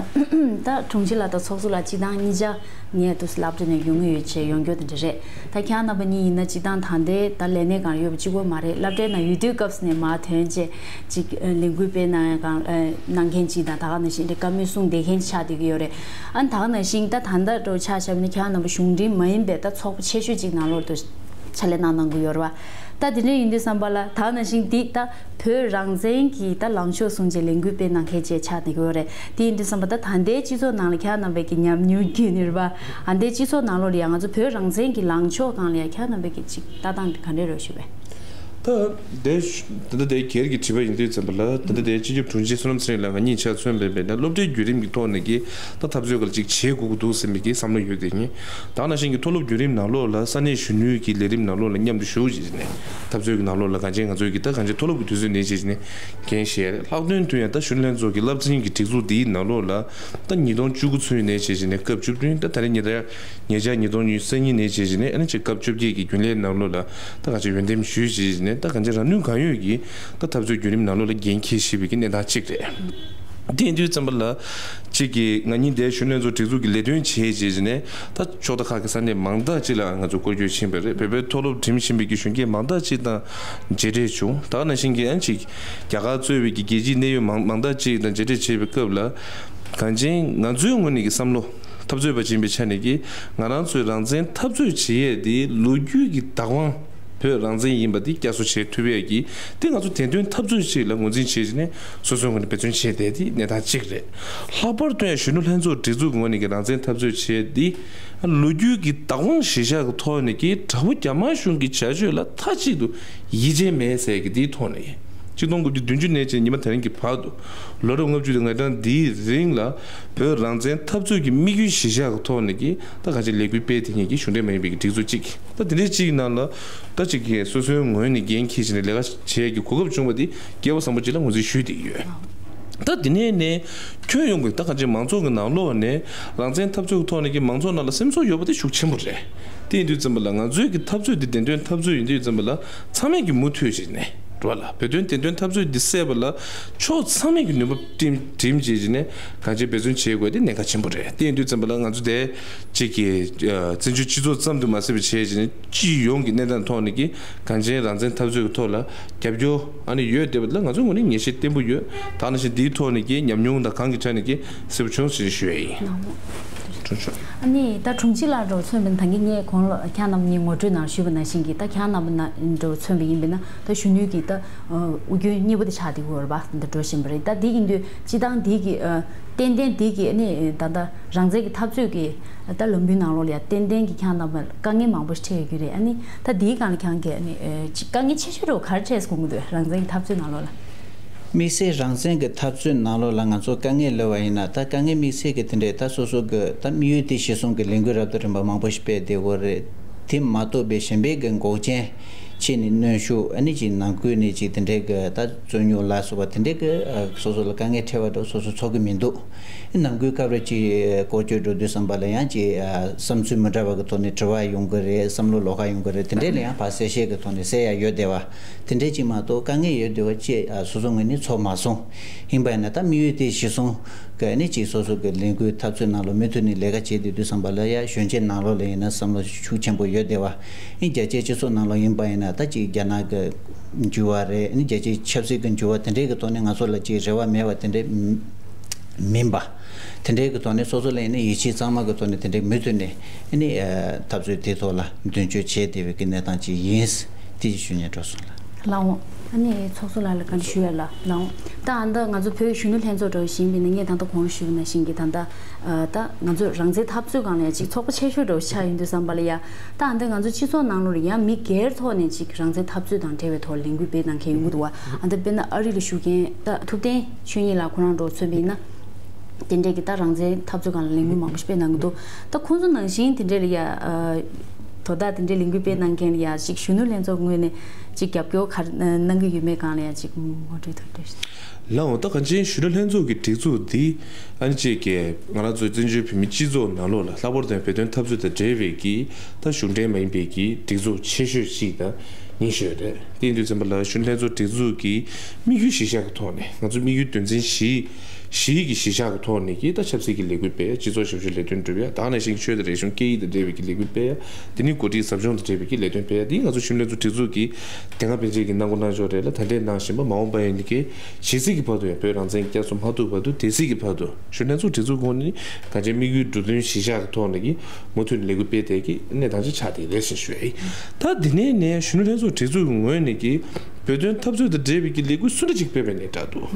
ད་དྲུང་ཆེ་ལགས་དང་ཚོགས་གཙོ་ལགས་སྤྱི་བཏང་གཉིས་ཆ་ངས་དུ་སློབ་གྲྭ་ནས་ཡོང་གི་ཡོད་ཅེས་ཡོང་རྒྱུ་དེ་འདྲ་རེད། ད་ཁྱེད་རྣམ་པ་གཉིས་ཡིན་ན་སྤྱི་བཏང་ད་ལྟའི་ད་ལས་གནས་སྒང་ཡོད་པ་གཅིག་པོ་མ་རེད། སློབ་གྲྭའི་ནང་ཡོད་དུས་སྐབས་སུ་ནས་མར་ཐོན་བྱས་ཅིག་ལས་འགུལ་སྤེལ་གནང་ཡ་གང་གནང་མཁན་ཅིག་དང་ད་ག་ནང་བཞིན་དེ་བཀའ་མོལ་གསུང་བསྡད་མཁན་ཆགས་བསྡད་ཀྱི་ཡོད་རེད། ཨ་ནི་ད་ག་ནང་བཞིན་ད་ད་ལྟ་འགྲོ་ཆ་བཞག་ན་ཁྱེད་རྣམ་པ་གཞུང་འབྲེལ་མ་ཡིན་པའི་ད་ཚོགས་པ་ཆེ་ཤོས་ཅིག་ནང་ལོགས་དུ་ཕྱག་ལས་གནང་གནང་གི་ཡོད་རེད་བ། ད་དེ་འདྲ་ཡིན་དུས་ཙམ་པ་ལ་ད་ག་ནང་བཞིན་འདི་ད་བོད་རང་བཙན་གྱི་ད་ལངས་ཕྱོགས་གསུང་བྱས་ལས་འགུལ་སྤེལ་གནང་མཁན་ཅིག་ཆགས་བསྡད་ཀྱི་ཡོད་རེད། དེ་ཡིན་དུས་ཙམ་པ་ད་ད་ལྟའི་སྤྱི་ཚོགས་ནང་ལ་ཁྱེད་རྣམ་པས་ཀྱི་ཉམས་མྱོང་བརྒྱུད་ནས་རེད་བ། ཨ་ནི་སྤྱི་ཚོགས་ནང་ལོགས་ལ་ཡང་ང་ཚོ་བོད་རང་བཙན་གྱི་ལངས་ཕྱོགས་སྒང་ལ་ཡང་ཁྱེད་རྣམ་པས་ཀྱི་ཅིག་ལྟ་སྟངས་དེ་ག་འདྲ་རེད་ཞུ་བས། ད་དེ་ད་ལྟ་དེ་སྒེར་གྱི་དྲི་བ་ཡིན་དུས་ཙམ་པ་ལ་ད་ལྟ་དེ་སྤྱི་ཁྱབ་དྲུང་ཆེ་བསོད་ནམས་ཚེ་རིང་ལགས་ང་གཉིས་ཆ་མཚོན་པ་ཡིན་ན་སློབ་གྲྭའི་བརྒྱུད་རིམ་གྱི་ཐོག་ནས་ཀྱི་ད་འཐབ་རྩོད་སྒང་ལ་ཅིག་བྱེད་དགོས་ཀྱི་འདུག་ཟེར་མི་གི་བསམ་བློ་ཡོད་དེ་ཡིན། ད་ག་ནང་བཞིན་གྱི་མཐོ་སློབ་བརྒྱུད་རིམ་ནང་ལོགས་ལ་ས་གནས་གཞོན་ནུའི་གི་ལས་རིམ་ནང་ལོགས་ལ་མཉམ་དུ་ཞུགས་བྱས་ནས་འཐབ་རྩོད་ཀྱི་ནང་ལོགས་ལ་གང་ཅི་ང་ཚོའི་གི་ད་གང་ཅི་མཐོ་སློབ་ཀྱི་དུས་ཚོད་ནས་བྱས་ནས་འགན་བཞེས། ལྷག་དོན་དུ་ཡང་ད་གཞོན་ལྷན་ཚོགས་ཀྱི་རླབས་ཆེན་གྱི་སྒྲིག་འཛུགས་འདིའི་ནང་ལོགས་ལ་ད་ཉིས་སྟོང་བཅུ་དགུ་ཚུན་ནས་བྱས་བྱས་ནས་སྐབས་བཅུ་བདུན་ད་ད་རེས་ཉེ་ཆར་ཉེ་ཆར་ཉིས་སྟོང་ཉི་ཤུ་རྩ་གཉིས་ནས་བྱས་བྱས་ནས་ཨ་ནི་ཅིག་སྐབས་བཅོ་བརྒྱད་ཀྱི་རྒྱུན་ལས་ནང་ལོགས་ལ་ད་གང་ཅི་འོས་འདེམས་ཞུས་བྱས་བྱས་ནས་ད་གང་ཅི་རང་ནུས་གང་ཡོད་ཀྱིས་ད་འཐབ་རྩོད་བརྒྱུད་རིམ་ནང་ལོགས་ལ་འགན་འཁྱེར་བཞིན་པའི་གི་གནས་སྟངས་གཅིག་རེད། དེ་ཡིན་དུས་ཙམ་པ་ལ་གཅིག་གིས་ང་གཉིས་འདིར་གཞོན་ལྷན་ཚོགས་སྒྲིག་འཛུགས་ཀྱི་ལས་དོན་བྱས་བྱས་བྱས་ནས་ད་ཕྱོགས་མཐའ་ཁག་གི་ས་གནས་མང་དག་ཅིག་ལ་ང་ཚོ་སྐོར་སྐྱོད་ཕྱིན་པ་རེད། བོད་པའི་མཐོ་སློབ་འགྲིམ་བཞིན་པའི་གི་གཞོན་སྐྱེས་མང་དག་ཅིག་དང་མཇལ་འཕྲད་བྱུང་། ད་ག་ནང་བཞིན་གྱི་ཨ་ཅིག་རྒྱ་གར་གཙོས་པའི་གི་རྒྱལ་སྤྱིའི་གནད་ཡོད་མང་མང་དག་ཅིག་དང་མཇལ་འཕྲད་བྱས་པའི་སྐབས་ལ་གང་ཅི་ང་ཚོའི་ངོས་ནས་ཀྱི་བསམ་བློ་འཐབ་རྩོད་པ་ཅིག་ཡིན་པའི་ཆ་ནས་ཀྱི་ང་རང་ཚོའི་རང་བཙན་འཐབ་རྩོད་བྱེད་ཡས་དེ་ལོ་རྒྱུས་ཀྱི་བདག་དབང་བོད་རང་བཙན་ཡིན་པ་དེ་བསྐྱར་གསོ་བྱེད་ཐུབ་ཡས་ཀྱི་དེ་ང་ཚོ་བདེན་དོན་འཐབ་རྩོད་ཅིག་ལ་ངོས་འཛིན་བྱས་བྱས་ནས་སོ་སོའི་ངོས་ནས་འབད་བརྩོན་བྱས་བསྡད་དེ་གནས་སྟངས་གཅིག་རེད། ལྷག་པར་དུ་ཡང་གཞོན་ནུ་ལྷན་ཚོགས་སྒྲིག་འཛུགས་ཀྱི་ངོས་ནས་ཀྱི་རང་བཙན་འཐབ་རྩོད་བྱས་དེ་ལོ་རྒྱུས་ཀྱི་བདག་དབང་གཞིར་བཞག་གི་ཐོག་ནས་ཀྱི་དྲག་པོ་རྒྱ་དམར་གཞུང་གི་བྱ་སྤྱོད་ལ་མཐའ་གཅིག་ཏུ་ཡིད་ཆེས་མེད་ཟེར་གྱི་དེའི་ཐོག་ནས་ཡིན། ཆིག་སྟོང་དགུ་བརྒྱ་བདུན་ཅུ་ནས་བྱས་ཉི་མ་དེ་རིང་གི་བར་དུ་ལོ་རབས་ལྔ་བཅུ་དང་ང་གྲངས་འདིའི་རིང་ལ་བོད་རང་བཙན་འཐབ་རྩོད་ཀྱི་དམིགས་ཡུལ་གཞིར་བཞག་གི་ཐོག་ནས་ཀྱི་ད་ག་ཅིག་ལས་འགུལ་སྤེལ་དེ་ཉིད་ཀྱི་གཞུང་འབྲེལ་མ་ཡིན་པའི་སྒྲིག་འཛུགས་གཅིག་ད་དེ་འདྲའི་གཅིག་ནང་ལ་ད་ཅིག་གིས་སོ་སོའི་ངོས་ནས་འགན་འཁྱེར་བྱས་ནས་ལས་ཀ་བྱེད་ཀྱི་གོ་སྐབས་བྱུང་བ་དེ་སྐལ་བ་བཟང་པོ་ཅིག་ལ་ངོས་འཛིན་ཞུས་བསྡད་ཀྱི་ཡོད། ད་དེ་ནས་ནས་ཁྱོན་ཡོངས་ཀྱི་ད་ག་ཅིག་མང་ཚོགས་ཀྱི་ནང་ལོགས་ནས་རང་བཙན་འཐབ་རྩོད་ཀྱི་ཐོག་ནས་ཀྱི་མང་ཚོགས་ནང་ལ་སེམས་ཚོར་ཡོད་པ་དེ་ཤུགས་ཆེན་པོ་རེད། དེ་ཡིན་དུས་ཙམ་པ་ལ་ང་ཚོའི་གི་འཐབ་རྩོད་འདི་བདེན་དོན་འཐབ་རྩོད་ཡིན་དུས་ཙམ་པ་ལ་ཚང་མས་ཀྱི་མུ་མཐུད་བྱས་ནས་རེད་བ་ལ་བོད་དོན་བདེན་དོན་འཐབ་རྩོད་འདི་སེལ་བ་ལ་ཕྱོགས་ཚང་མས་ཀྱི་ནུས་པ་བསྒྲིམ་བསྒྲིམ་བྱས་བྱས་ནས་གང་ཅི་འབད་བརྩོན་བྱེད་དགོས་དེ་གནད་འགག་ཆེན་པོ་རེད། དེ་ཡིན་དུས་ཙམ་པ་ལ་ང་ཚོ་དེ་གཅིག་གི་བཙན་བྱོལ་སྤྱི་ཚོགས་ཙམ་དུ་མ་ཟད་པའི་བྱས་བྱས་ནས་སྤྱི་ཡོངས་ཀྱི་གནས་སྟངས་ཐོག་ནས་ཀྱི་གངས་ཅན་རང་བཙན་འཐབ་རྩོད་ཀྱི་ཐོག་ལ་རྒྱབ་སྐྱོར་ཨ་ནི་ཡོད་བསྡད་པ་ལ་ང་ཚོའི་ངོས་ནས་ངེས་ཤེས་བརྟན་པོ་ཡོད། ད་ནང་བཞིན་འདིའི་ཐོག་ནས་ཀྱི་ཉམས་མྱོང་དང་གང་གི་ཆ་ནས་ཀྱི་གསལ་པོ་བྱུང་ཟིན་ཞུ་ཡ་ཡིན། ཐུགས་རྗེ་ཆེ། ཨ་ནི་ད་དྲུང་ཆེ་ལགས་འགྲོ་མཚོན་པ་ད་གིན་ངས་གོང་ལ་ཁྱེད་རྣམ་གཉིས་ངོ་སྤྲོད་ནང་ཞུས་པ་ནང་བཞིན་གྱི་ད་ཁྱེད་རྣམ་པ་ན་འགྲོ་མཚོན་པ་ཡིན་པས་ན་ད་གཞོན་ནུའི་གི་ད་དབུ་རྒྱན་གཉིས་པོ་དེ་ཆགས་བསྡད་ཡོད་རེད་པ། འདི་འགྲོ་བཞིན་པ་རེད། ད་འདི་ཡིན་དུས་སྤྱི་བཏང་འདི་གི་ཏན་ཏན་འདི་གི་ཨ་ནི་ད་ལྟ་རང་བཙན་གི་འཐབ་རྩོད་གི་ད་ལམ་བུའི་ནང་ལོགས་ལ་ཡང་ཏན་ཏན་གྱི་ཁྱེད་རྣམ་པ་དཀའ་ངལ་མང་པོ་ཞིག་འཕྲད་ཡོད་ཀྱི་རེད། ཨ་ནི་ད་འདིའི་སྒང་ལ་ཁྱེད་ཀྱིས་ཨ་ནི་ཨེ་ཅི་དཀའ་ངལ་ཆེ་ཤོས་རུ་ག་རེ་འཕྲད་དགོངས་ཀྱི་འདུག་རང་བཙན་གྱི་འཐབ་རྩོད་ནང་ལོགས་ལ། དམིགས་བསལ་རང་བཙན་གྱི་འཐབ་རྩོད་ནང་ལོགས་ལ་ང་ཚོ་དཀའ་ངལ་སླེབས་པ་ཡིན་ན་ད་དཀའ་ངལ་དམིགས་བསལ་གྱི་དེ་འདྲའི་ད་སོ་སོ་གི་ད་དམིགས་ཡུལ་དེ་གཞིར་བཟུང་གི་ལས་འགུལ་རབ་དང་རིམ་པ་མང་པོ་ཞིག་སྤེལ་བསྡད་ཡོད་རེད། དེ་མ་གཏོགས་པའི་གཞན་པའི་གི་འགོག་རྐྱེན་ ཕྱི་ནས་གནོན་ཤུགས། ཨ་ནི་ཅིག་ནང་ཁུལ་ནས་ཅིག་དེ་འདྲའི་གི་ད་རྩོད་རྙོག་ལ་སོགས་པ་དེ་འདྲའི་གི་ཨ་སོ་སོ་ལ་དཀའ་ངལ་འཕྲད་པ་འདྲ་སོ་སོ་ཚོར་གི་མི་འདུག་ཨ་ནང་ཁུལ་སྐབས་རེ་ཅིག་སྐོར་སྐྱོད་འགྲོ་དུས་ཙམ་པ་ལ་ཡང་ཅིག་ཨ་བསམ་ཚུལ་མི་འདྲ་བ་གི་ཐོག་ནས་དྲི་བ་ཡོང་གི་རེད། བསམ་བློ་ལོགས་ཀ་ཡོང་གི་རེད། དེ་འདྲའི་ལ་ཡང་ཕར་གསལ་བཤད་གི་ཐོག་ནས་གསལ་ཡ་ཡོད་བསྡད་པ་དེ་འདྲའི་ཅིག་མ་གཏོགས་དཀའ་ངལ་ཡོད་བསྡད་པ་ཅིག་ཨ་སོ་སོ་ངོས་ནས་ཚོར་མ་སོང་། ཡིན་པ་ཡིན་ན་ད་དམིགས་ཡུལ་དེ་གཞི་བཟུང་གི་ཨ་ནི་ཅིག་སོ་སོ་གི་ལས་འགུལ་འཐབ་རྩོད་ནང་ལོགས་མུ་མཐུད་ནས་ལས་ཀ་བྱེད་བསྡད་དུས་ཙམ་པ་ལ་ཡ་གཞོན་སྐྱེས་ནང་ལོགས་ལ་ཡིན་ན་བསམ་བློ་ཤུགས་ཆེན་པོ་ཡོད་བསྡད་པ། ཨིན་རྒྱ་ཆེའི་སྤྱི་ཚོགས་ནང་ལོགས་ཡིན་པ་ཡིན་ན་ད་ཅིག་རྒྱ་ནག་གི་འགྱུར་བ་རེད། ཨིན་རྒྱ་ཆེའི་ཆབ་སྲིད་ཀྱི་འགྱུར་བ་དེ་འདྲའི་གི་ཐོག་ནས་ང་ཚོ་ལ་ཅིག་རེ་བ་མེད་པ་དེ་འདྲའི་མིན་པ། དེ་འདྲའི་གི་ཐོག་ནས་སོ་སོ་ལ་ཡིན་ན་ཡིད་ཆེས་གཙང་མ་གི་ཐོག་ནས་དེ་འདྲའི་མུ་མཐུད་ནས་ཨ་ནི་འཐབ་རྩོད་དེའི་ཐོག་ལ་མདུན་སྐྱོད་བྱས་བསྡད་པའི་གི་གནས་སྟངས་ཅིག་ཡིན། དེ་ཞུ་སྙིང་འདོད་སོང་ལགས། ལགས་འོང་། ཨ་ནི་ཚོགས་གཙོ་ལགས་ལ་བཀའ་འདྲི་ཞུ་ཡ་ལ་ལགས་འོང་། ད་ཨ་འདི་ང་ཚོ་བོད་གཞོན་ནུ་ལྷན་ཚོགས་འདྲ་བོ་ཞིག་ཡིན་པ་ཡིན་ན་ངས་ད་ལྟ་གོང་ལ་ཞུས་པ་ནང་བཞིན་གྱི་ད་ལྟ་ཨ་ད་ང་ཚོ་རང་བཙན་འཐབ་རྩོད་སྒང་ལ་ཡ་ཅིག་ཚོགས་པ་ཆེ་ཤོས་འདྲ་བོ་ཆགས་ཡོང་དུས་ཙམ་པ་ལ་ཡ། ད་ཨ་འདི་ང་ཚོ་སྤྱི་ཚོགས་ནང་ལོགས་ལ་ཡ་མི་སྒེར་ཐོག་ནས་ཅིག་རང་བཙན་འཐབ་རྩོད་དང་འབྲེལ་བའི་ཐོག་ལས་འགུལ་སྤེལ་གནང་མཁན་ཡོང་གི་འདུག་བ། ཨ་འདི་དཔེར་ན་ཨ་རི་ལ་བཞུགས་མཁན་ད་ཐུབ་བསྟན་ཆོས་ཉིད་ལགས་ཁོ་རང་འདྲ་བོ་མཚོན་པ་ཡིན་ན། དེ་འདྲས་ཀྱི་ད་རང་བཙན་འཐབ་རྩོད་སྒང་ལ་ལས་འགུལ་མང་པོ་ཞིག་སྤེལ་གནང་གི་འདུག་ད་ཁོང་ཚོ་ནང་བཞིན་དེ་འདྲས་ལ་ཡ་ཨ་དོ་བདག་དེ་འདྲས་ལས་འགུལ་སྤེལ་གནང་མཁན་ལ་ཡ་ཅིག་གཞོན་ནུ་ལྷན་ཚོགས་ངོས་ནས་ཅིག་རྒྱབ་སྐྱོར་ག་རེ་གནང་གི་ཡོད་མེད་སྒང་ལ་ཡ་ཅིག་ངོ་སྤྲོད་ཐུབ་འདྲས། ལགས་འོང་། ད་གང་ཅི་གཞོན་ནུ་ལྷན་ཚོགས་ཀྱི་སྒྲིག་འཛུགས་འདི་ཨ་ནི་ཅིག་གི་ང་རང་ཚོའི་བཙན་བྱོལ་བོད་མིའི་སྤྱི་ཚོགས་ནང་ལོགས་ལ་ལྷག་པར་དུ་བོད་དོན་འཐབ་རྩོད་དང་འབྲེལ་བའི་གི་ད་གཞུང་འབྲེལ་མ་ཡིན་པའི་གི་སྒྲིག་འཛུགས་ཆེ་ཤོས་ཤིག་དང་། ཉིན་ཤོས་རེད། དེ་ཡིན་དུས་ཙམ་པ་ལ་གཞོན་ལྷན་ཚོགས་སྒྲིག་འཛུགས་ཀྱི་དམིགས་ཡུལ་གཞིར་བཞག་གི་ཐོག་ནས་ང་ཚོ་དམིགས་ཡུལ་དོན་ཚན་བཞི་བཞི་གི་གཞིར་བཞག་གི་ཐོག་ནས་ཀྱི་ད་ཆབ་སྲིད་ཀྱི་ལས་འགུལ་སྤེལ་ཡ། སྤྱི་ཚོགས་ཞབས་ཞུའི་ལས་དོན་སྒྲུབ་ཡ། དེ་ནང་བཞིན་གྱི་ཆོས་དང་རིག་གཞུང་སྐད་ཡིག་དང་འབྲེལ་བའི་ཀྱི་ལས་འགུལ་སྤེལ་ཡ། དེ་ནས་འགོ་ཁྲིད་ཟབ་སྦྱོང་དང་འབྲེལ་བའི་ཀྱི་ལས་དོན་སྤེལ་ཡ། དེ་ང་ཚོ་གཞོན་ལྷན་ཚོགས་སྒྲིག་འཛུགས་ཀྱི་དེ་སྔ་ཕན་ཆད་ཀྱི་གནང་སྒོ་གནང་ཕྱོགས་རེད་ལ། ད་ལྟའི་གནང་བཞིན་པ་མ་འོངས་པ་ཡིན་གྱི་ཇི་སྲིད་ཀྱི་བར་དུ་ཡང་བོད་རང་བཙན་གྱི་བསྐྱར་གསོ་མ་ཐུབ་བར་དུ་དེ་སྲིད་ཀྱི་བར་དུ་གཞོན་ལྷན་ཚོགས་སྒྲིག་འཛུགས་ཁོངས་ནས་གང་ཅིའི་དམིགས་ཡུལ་འགྲུབ་དོན་གཞིར་བཞག་གི་ཐོག་ནས་ཀྱི་མུ་མཐུད་ནས་ལས་འགུལ་སྤེལ་བསྡད་ཀྱི་གནས་སྟངས་ཅིག་ཆགས་བསྡད་རེད་ཞེས་ཞུ་ཡ་ཡིན། ད་འདི་ནས་ནས་གཞོན་ནུ་ལྷན་ཚོགས་སྒྲིག་འཛུགས་ཀྱི་ངོས་ནས་ཀྱི་བོད་དོན་འཐབ་རྩོད་དང་འབྲེལ་བའི་ཀྱི་ལས་འགུལ་སུ་འདྲ་ཅིག་སྤེལ་བའི་གནས་འདྲ་འདུག་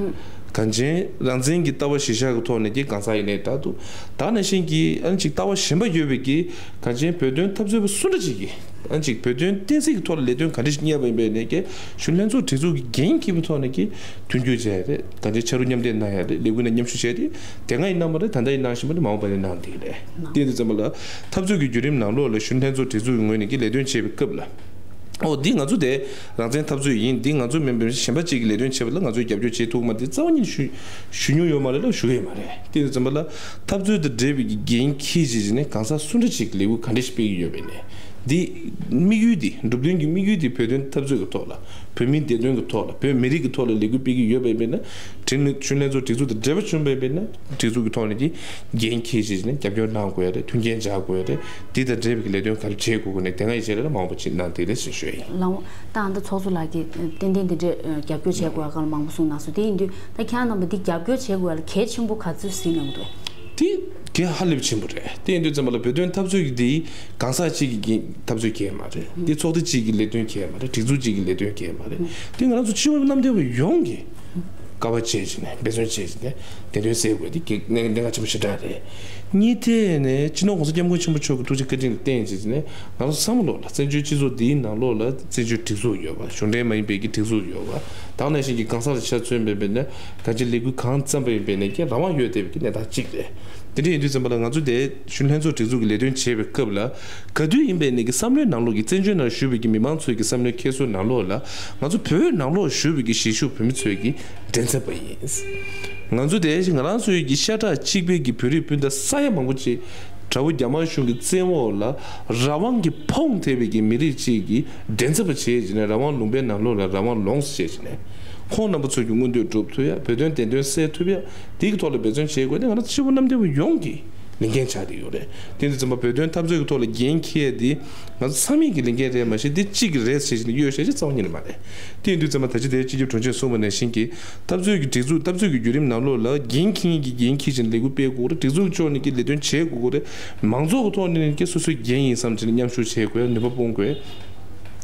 གང་ཅི་རང་བཙན་གྱི་ལྟ་བ་གཞིར་བཞག་གི་ཐོག་ནས་ཀྱི་གང་ཟག་ཡིན་ནའི་འདྲ་འདུག་ད་ནང་བཞིན་གྱི་ཨ་ནི་ཅིག་ལྟ་བ་གཞན་པ་ཡོད་པའི་ཀྱི་གང་ཅི་བོད་དོན་འཐབ་རྩོད་པ་སུ་འདྲ་ཅིག་གིས་ཨ་ནི་ཅིག་བོད་དོན་བསྟན་སྲིད་ཀྱི་ཐོག་ལ་ལས་དོན་ག་འདྲ་ཞིག་གཉེར་བ་ཡིན་པའི་ནས་ཀྱི་གཞོན་ལྷན་ཚོགས་སྒྲིག་འཛུགས་ཀྱི་འགན་འཁྱེར་བའི་ཐོག་ནས་ཀྱི་མཐུན་འགྱུར་བྱས་རེད། གང་ཅི་ཕྱག་རོགས་མཉམ་འདེགས་གནང་ཡ་རེད། ལས་འགུལ་ནང་མཉམ་ཞུགས་བྱས་ཏེ་དེ་སྔ་ཡིན་གནང་བ་རེད། ད་ལྟ་ཡིན་གནང་བཞིན་པ་རེད། མ་འོངས་པ་ཡིན་གནང་འདོད་ཀྱི་རེད། དེ་ཡིན་དུས་ཙམ་པ་ལ་འཐབ་རྩོད་ཀྱི་བརྒྱུད་རིམ་ནང་ལོགས་ལ་གཞོན་ལྷན་ཚོགས་སྒྲིག་འཛུགས་ཀྱི་ངོས་ནས་ཀྱི་ལས་དོན་བྱེད་པའི་སྐབས་ལ། ཨོ་འདི་ང་ཚོ་དེ་རང་བཙན་འཐབ་རྩོད་ཡིན། འདི་ང་ཚོ་མིན་པའི་གཞན་པ་གཅིག་གི་ལས་དོན་བྱེད་པ་ལ་ང་ཚོས་རྒྱབ་སྐྱོར་བྱེད་ཐུབ་ཀྱི་མ་རེད། འདི་རྩ་བ་ཉིད་ནས་ཞུ་ཞུ་མྱོང་ཡོད་མ་རེད་ལ་ཞུ་གི་ཡོད་མ་རེད། དེ་ཡིན་དུས་ཙམ་པ་ལ་འཐབ་རྩོད་དང་འབྲེལ་བའི་གི་འགན་འཁྱེར་བྱས་བྱས་ནས་གང་ཟག་སུ་འདྲ་གཅིག་གི་ལས་འགུལ་ག་འདྲ་ཞིག་སྤེལ་གྱི་ཡོད་པའི་ནས་འདི་དམིགས་ཡུལ་འདི་འགྲུབ་དོན་གྱི་དམིགས་ཡུལ་འདི་བོད་དོན་འཐབ་རྩོད་ཀྱི་ཐོག་ལ་བོད་མིའི་བདེ་དོན་གྱི་ཐོག་ལ་བོད་མི་རིགས་ཀྱི་ཐོག་ལ་ལས་འགུལ་སྤེལ་གྱི་ཡོད་པ་ཡིན་པས་ན་དྲིན་ནི་གཞོན་ལྷན་ཚོགས་སྒྲིག་འཛུགས་དང་འབྲེལ་བ་བྱུང་བ་ཡིན་པས་ན་སྒྲིག་འཛུགས་ཀྱི་ཐོག་ནས་ཀྱི་འགན་འཁྱེར་བྱས་བྱས་ནས་རྒྱབ་སྐྱོར་གནང་དགོས་ཡ་རེད། མཐུན་རྐྱེན་སྦྱར་དགོས་ཡ་རེད། འདི་དང་འབྲེལ་བའི་གི་ལས་དོན་ག་རེ་བྱེད་དགོས་དགོས་ནས་དེ་སྔ་ཡི་བྱས་རེད་ལ་མང་པོ་ཅིག་གནང་བསྡད་རེད་ཞེས་ཞུ་ཡ་ཡིན། ལགས་འོང་། ད་ཨ་མདའ་ཚོགས་གཙོ་ལགས་ཀྱིས་ཏན་ཏན་འདི་འདྲའི་རྒྱབ་སྐྱོར་བྱེད་དགོས་ཡ་སྐོར་ལ་མང་པོ་གསུངས་གནང་སོང་། དེ་ཡིན་དུས་ད་ཁྱེད་རང་རྣམ་པ་འདི་རྒྱབ་སྐྱོར་བྱེད་དགོས་ཡ་ལ་གལ་ཆེན་པོ་ག་ཚོད་ཟིན་གནང་གི་འདུག་དེ་གལ་ཧ་ལས་པ་ཆེན་པོ་རེད། དེ་ཡིན་དུས་ཙམ་པ་ལ་བོད་དོན་འཐབ་རྩོད་ཀྱི་འདི་གང་ཟག་གཅིག་གི་འཐབ་རྩོད་གལ་མ་རེད། འདི་ཚོགས་སྡེ་གཅིག་གི་ལས་དོན་གལ་མ་རེད། སྒྲིག་འཛུགས་གཅིག་གི་ལས་དོན་གལ་མ་རེད། འདི་ང་རང་ཚོ་སྤྱི་བོ་གནམ་བདེ་བོ་ཡོངས་ཀྱི་དཀའ་བ་སྤྱད་བྱས་ནས་འབད་བརྩོན་བྱས་བྱས་ནས་བདེན་དོན་གསལ་དགོས་འདི་གལ་གནད་གནད་འགག་ཆེན་པོ་ཞེ་དྲག་རེད། གཉིས་ཐད་ནས་སྤྱི་ནོར་༸གོང་ས་༸སྐྱབས་མགོན་ཆེན་པོ་མཆོག་གི་ཐུགས་རྗེ་བཀའ་དྲིན་ལ་བརྟེན་བྱས་བྱས་ནས་ང་ཚོ་ཚང་མ་ལོག་ལ་བཙན་བྱོལ་སྤྱི་ཚོགས་འདིའི་ནང་ལོགས་ལ་བཙན་བྱོལ་སྒྲིག་འཛུགས་ཡོད་པ། གཞུང་འབྲེལ་མ་ཡིན་པའི་གི་སྒྲིག་འཛུགས་ཡོད་པ། དེ་ནང་བཞིན་གྱི་གང་ཟག་ལ་ཆ་མཚོན་པ་ཡིན་པས་ན་གང་ཅི་ལས་འགུལ་གང་བརྩམས་པ་ཡིན་པས་ན་ཀྱང་རང་དབང་ཡོད་བསྡད་པའི་གི་གནས་སྟངས་གཅིག་རེད། དེ་འདྲ་ཡིན་དུས་ཙམ་པ་ལ་ང་ཚོ་དེ་གཞོན་ལྷན་ཚོགས་སྒྲིག་འཛུགས་ཀྱི་ལས་དོན་བྱེད་པའི་སྐབས་ལ་ག་དུས་ཡིན་པའི་ནས་ཀྱི་བསམ་བློའི་ནང་ལོགས་ཀྱི་བཙན་བྱོལ་ནང་བཞུགས་པའི་གི་མི་མང་ཚོའི་གི་བསམ་བློའི་འཁྱེར་སོའི་ནང་ལོགས་ལ་ང་ཚོ་བོད་ནང་ལོགས་བཞུགས་པའི་གི་གཞིས་བཞུགས་བོད་མི་ཚོའི་གི་མགྲིན་ཚབ་པ་ཡིན། ང་ཚོ་དེ་བཞིན་ང་རང་ཚོའི་གི་ཤ་ཁྲག་གཅིག་པའི་གི་བོད་རིགས་སྤུན་ཟླ་ས་ཡ་མང་པོ་ཅིག་དགྲ་བོ་རྒྱ་དམར་གཞུང་གི་བཙན་འོག་ལ་རང་དབང་གི་ཕུང་ཐེབས་པའི་གི་མི་རིགས་གཅིག་གི་མགྲིན་ཚབ་པ་བྱས་བྱས་ནས་རང་དབང་ལུང་པའི་ནང་ལོགས་ལ་རང་དབང་ལོངས་སུ་སྤྱད་བྱས་ནས་ཁོང་རྣམ་པ་ཚོའི་གི་མངོན་འདོད་སྒྲུབ་ཐུབ་ཡ། བོད་དོན་བདེན་དོན་གསལ་ཐུབ་ཡ། དེའི་གི་ཐོག་ལ་འབད་བརྩོན་བྱེད་དགོས་དེ་ང་རང་ཚོ་སྤྱི་བོ་གནམ་བདེ་བོ་ཡོངས་ཀྱི་ལས་འགན་ཆགས་བསྡད་ཡོད་རེད། དེ་ཡིན་དུས་ཙམ་པ་བོད་དོན་འཐབ་རྩོད་ཀྱི་ཐོག་ལ་འགན་འཁྱེར་ཡ་དེ་ང་ཚོ་ཚང་མའི་གི་ལས་འགན་རེད་མ་གཞི་དེ་གཅིག་གི་རེད་ཟེར་བཞིན་གཡོལ་བཤད་ཅིག་རྩ་བ་ཉིད་ནས་མ་རེད། དེ་ཡིན་དུས་ཙམ་པ་ད་ཅི་དེའི་སྤྱི་ཁྱབ་དྲུང་ཆེས་གསུངས་པ་ནང་བཞིན་གྱི་འཐབ་རྩོད་ཀྱི་སྒྲིག་འཛུགས་འཐབ་རྩོད་ཀྱི་བརྒྱུད་རིམ་ནང་ལོགས་ལ་འགན་འཁྱེར་མཁན་གྱིས་འགན་འཁྱེར་བཞིན་ལས་འགུལ་སྤེལ་དགོས་རེད། སྒྲིག་འཛུགས་ཕྱོགས་ནས་ཀྱི་ལས་དོན་བྱེད་དགོས་རེད། མང་ཚོགས་ཀྱི་ཐོག་ནས་ཀྱི་སོ་སོའི་འགན་ཡིན་བསམ་བྱས་ནས་མཉམ་ཞུགས་བྱེད་དགོས། ནུས་པ་སྤུངས་དགོས།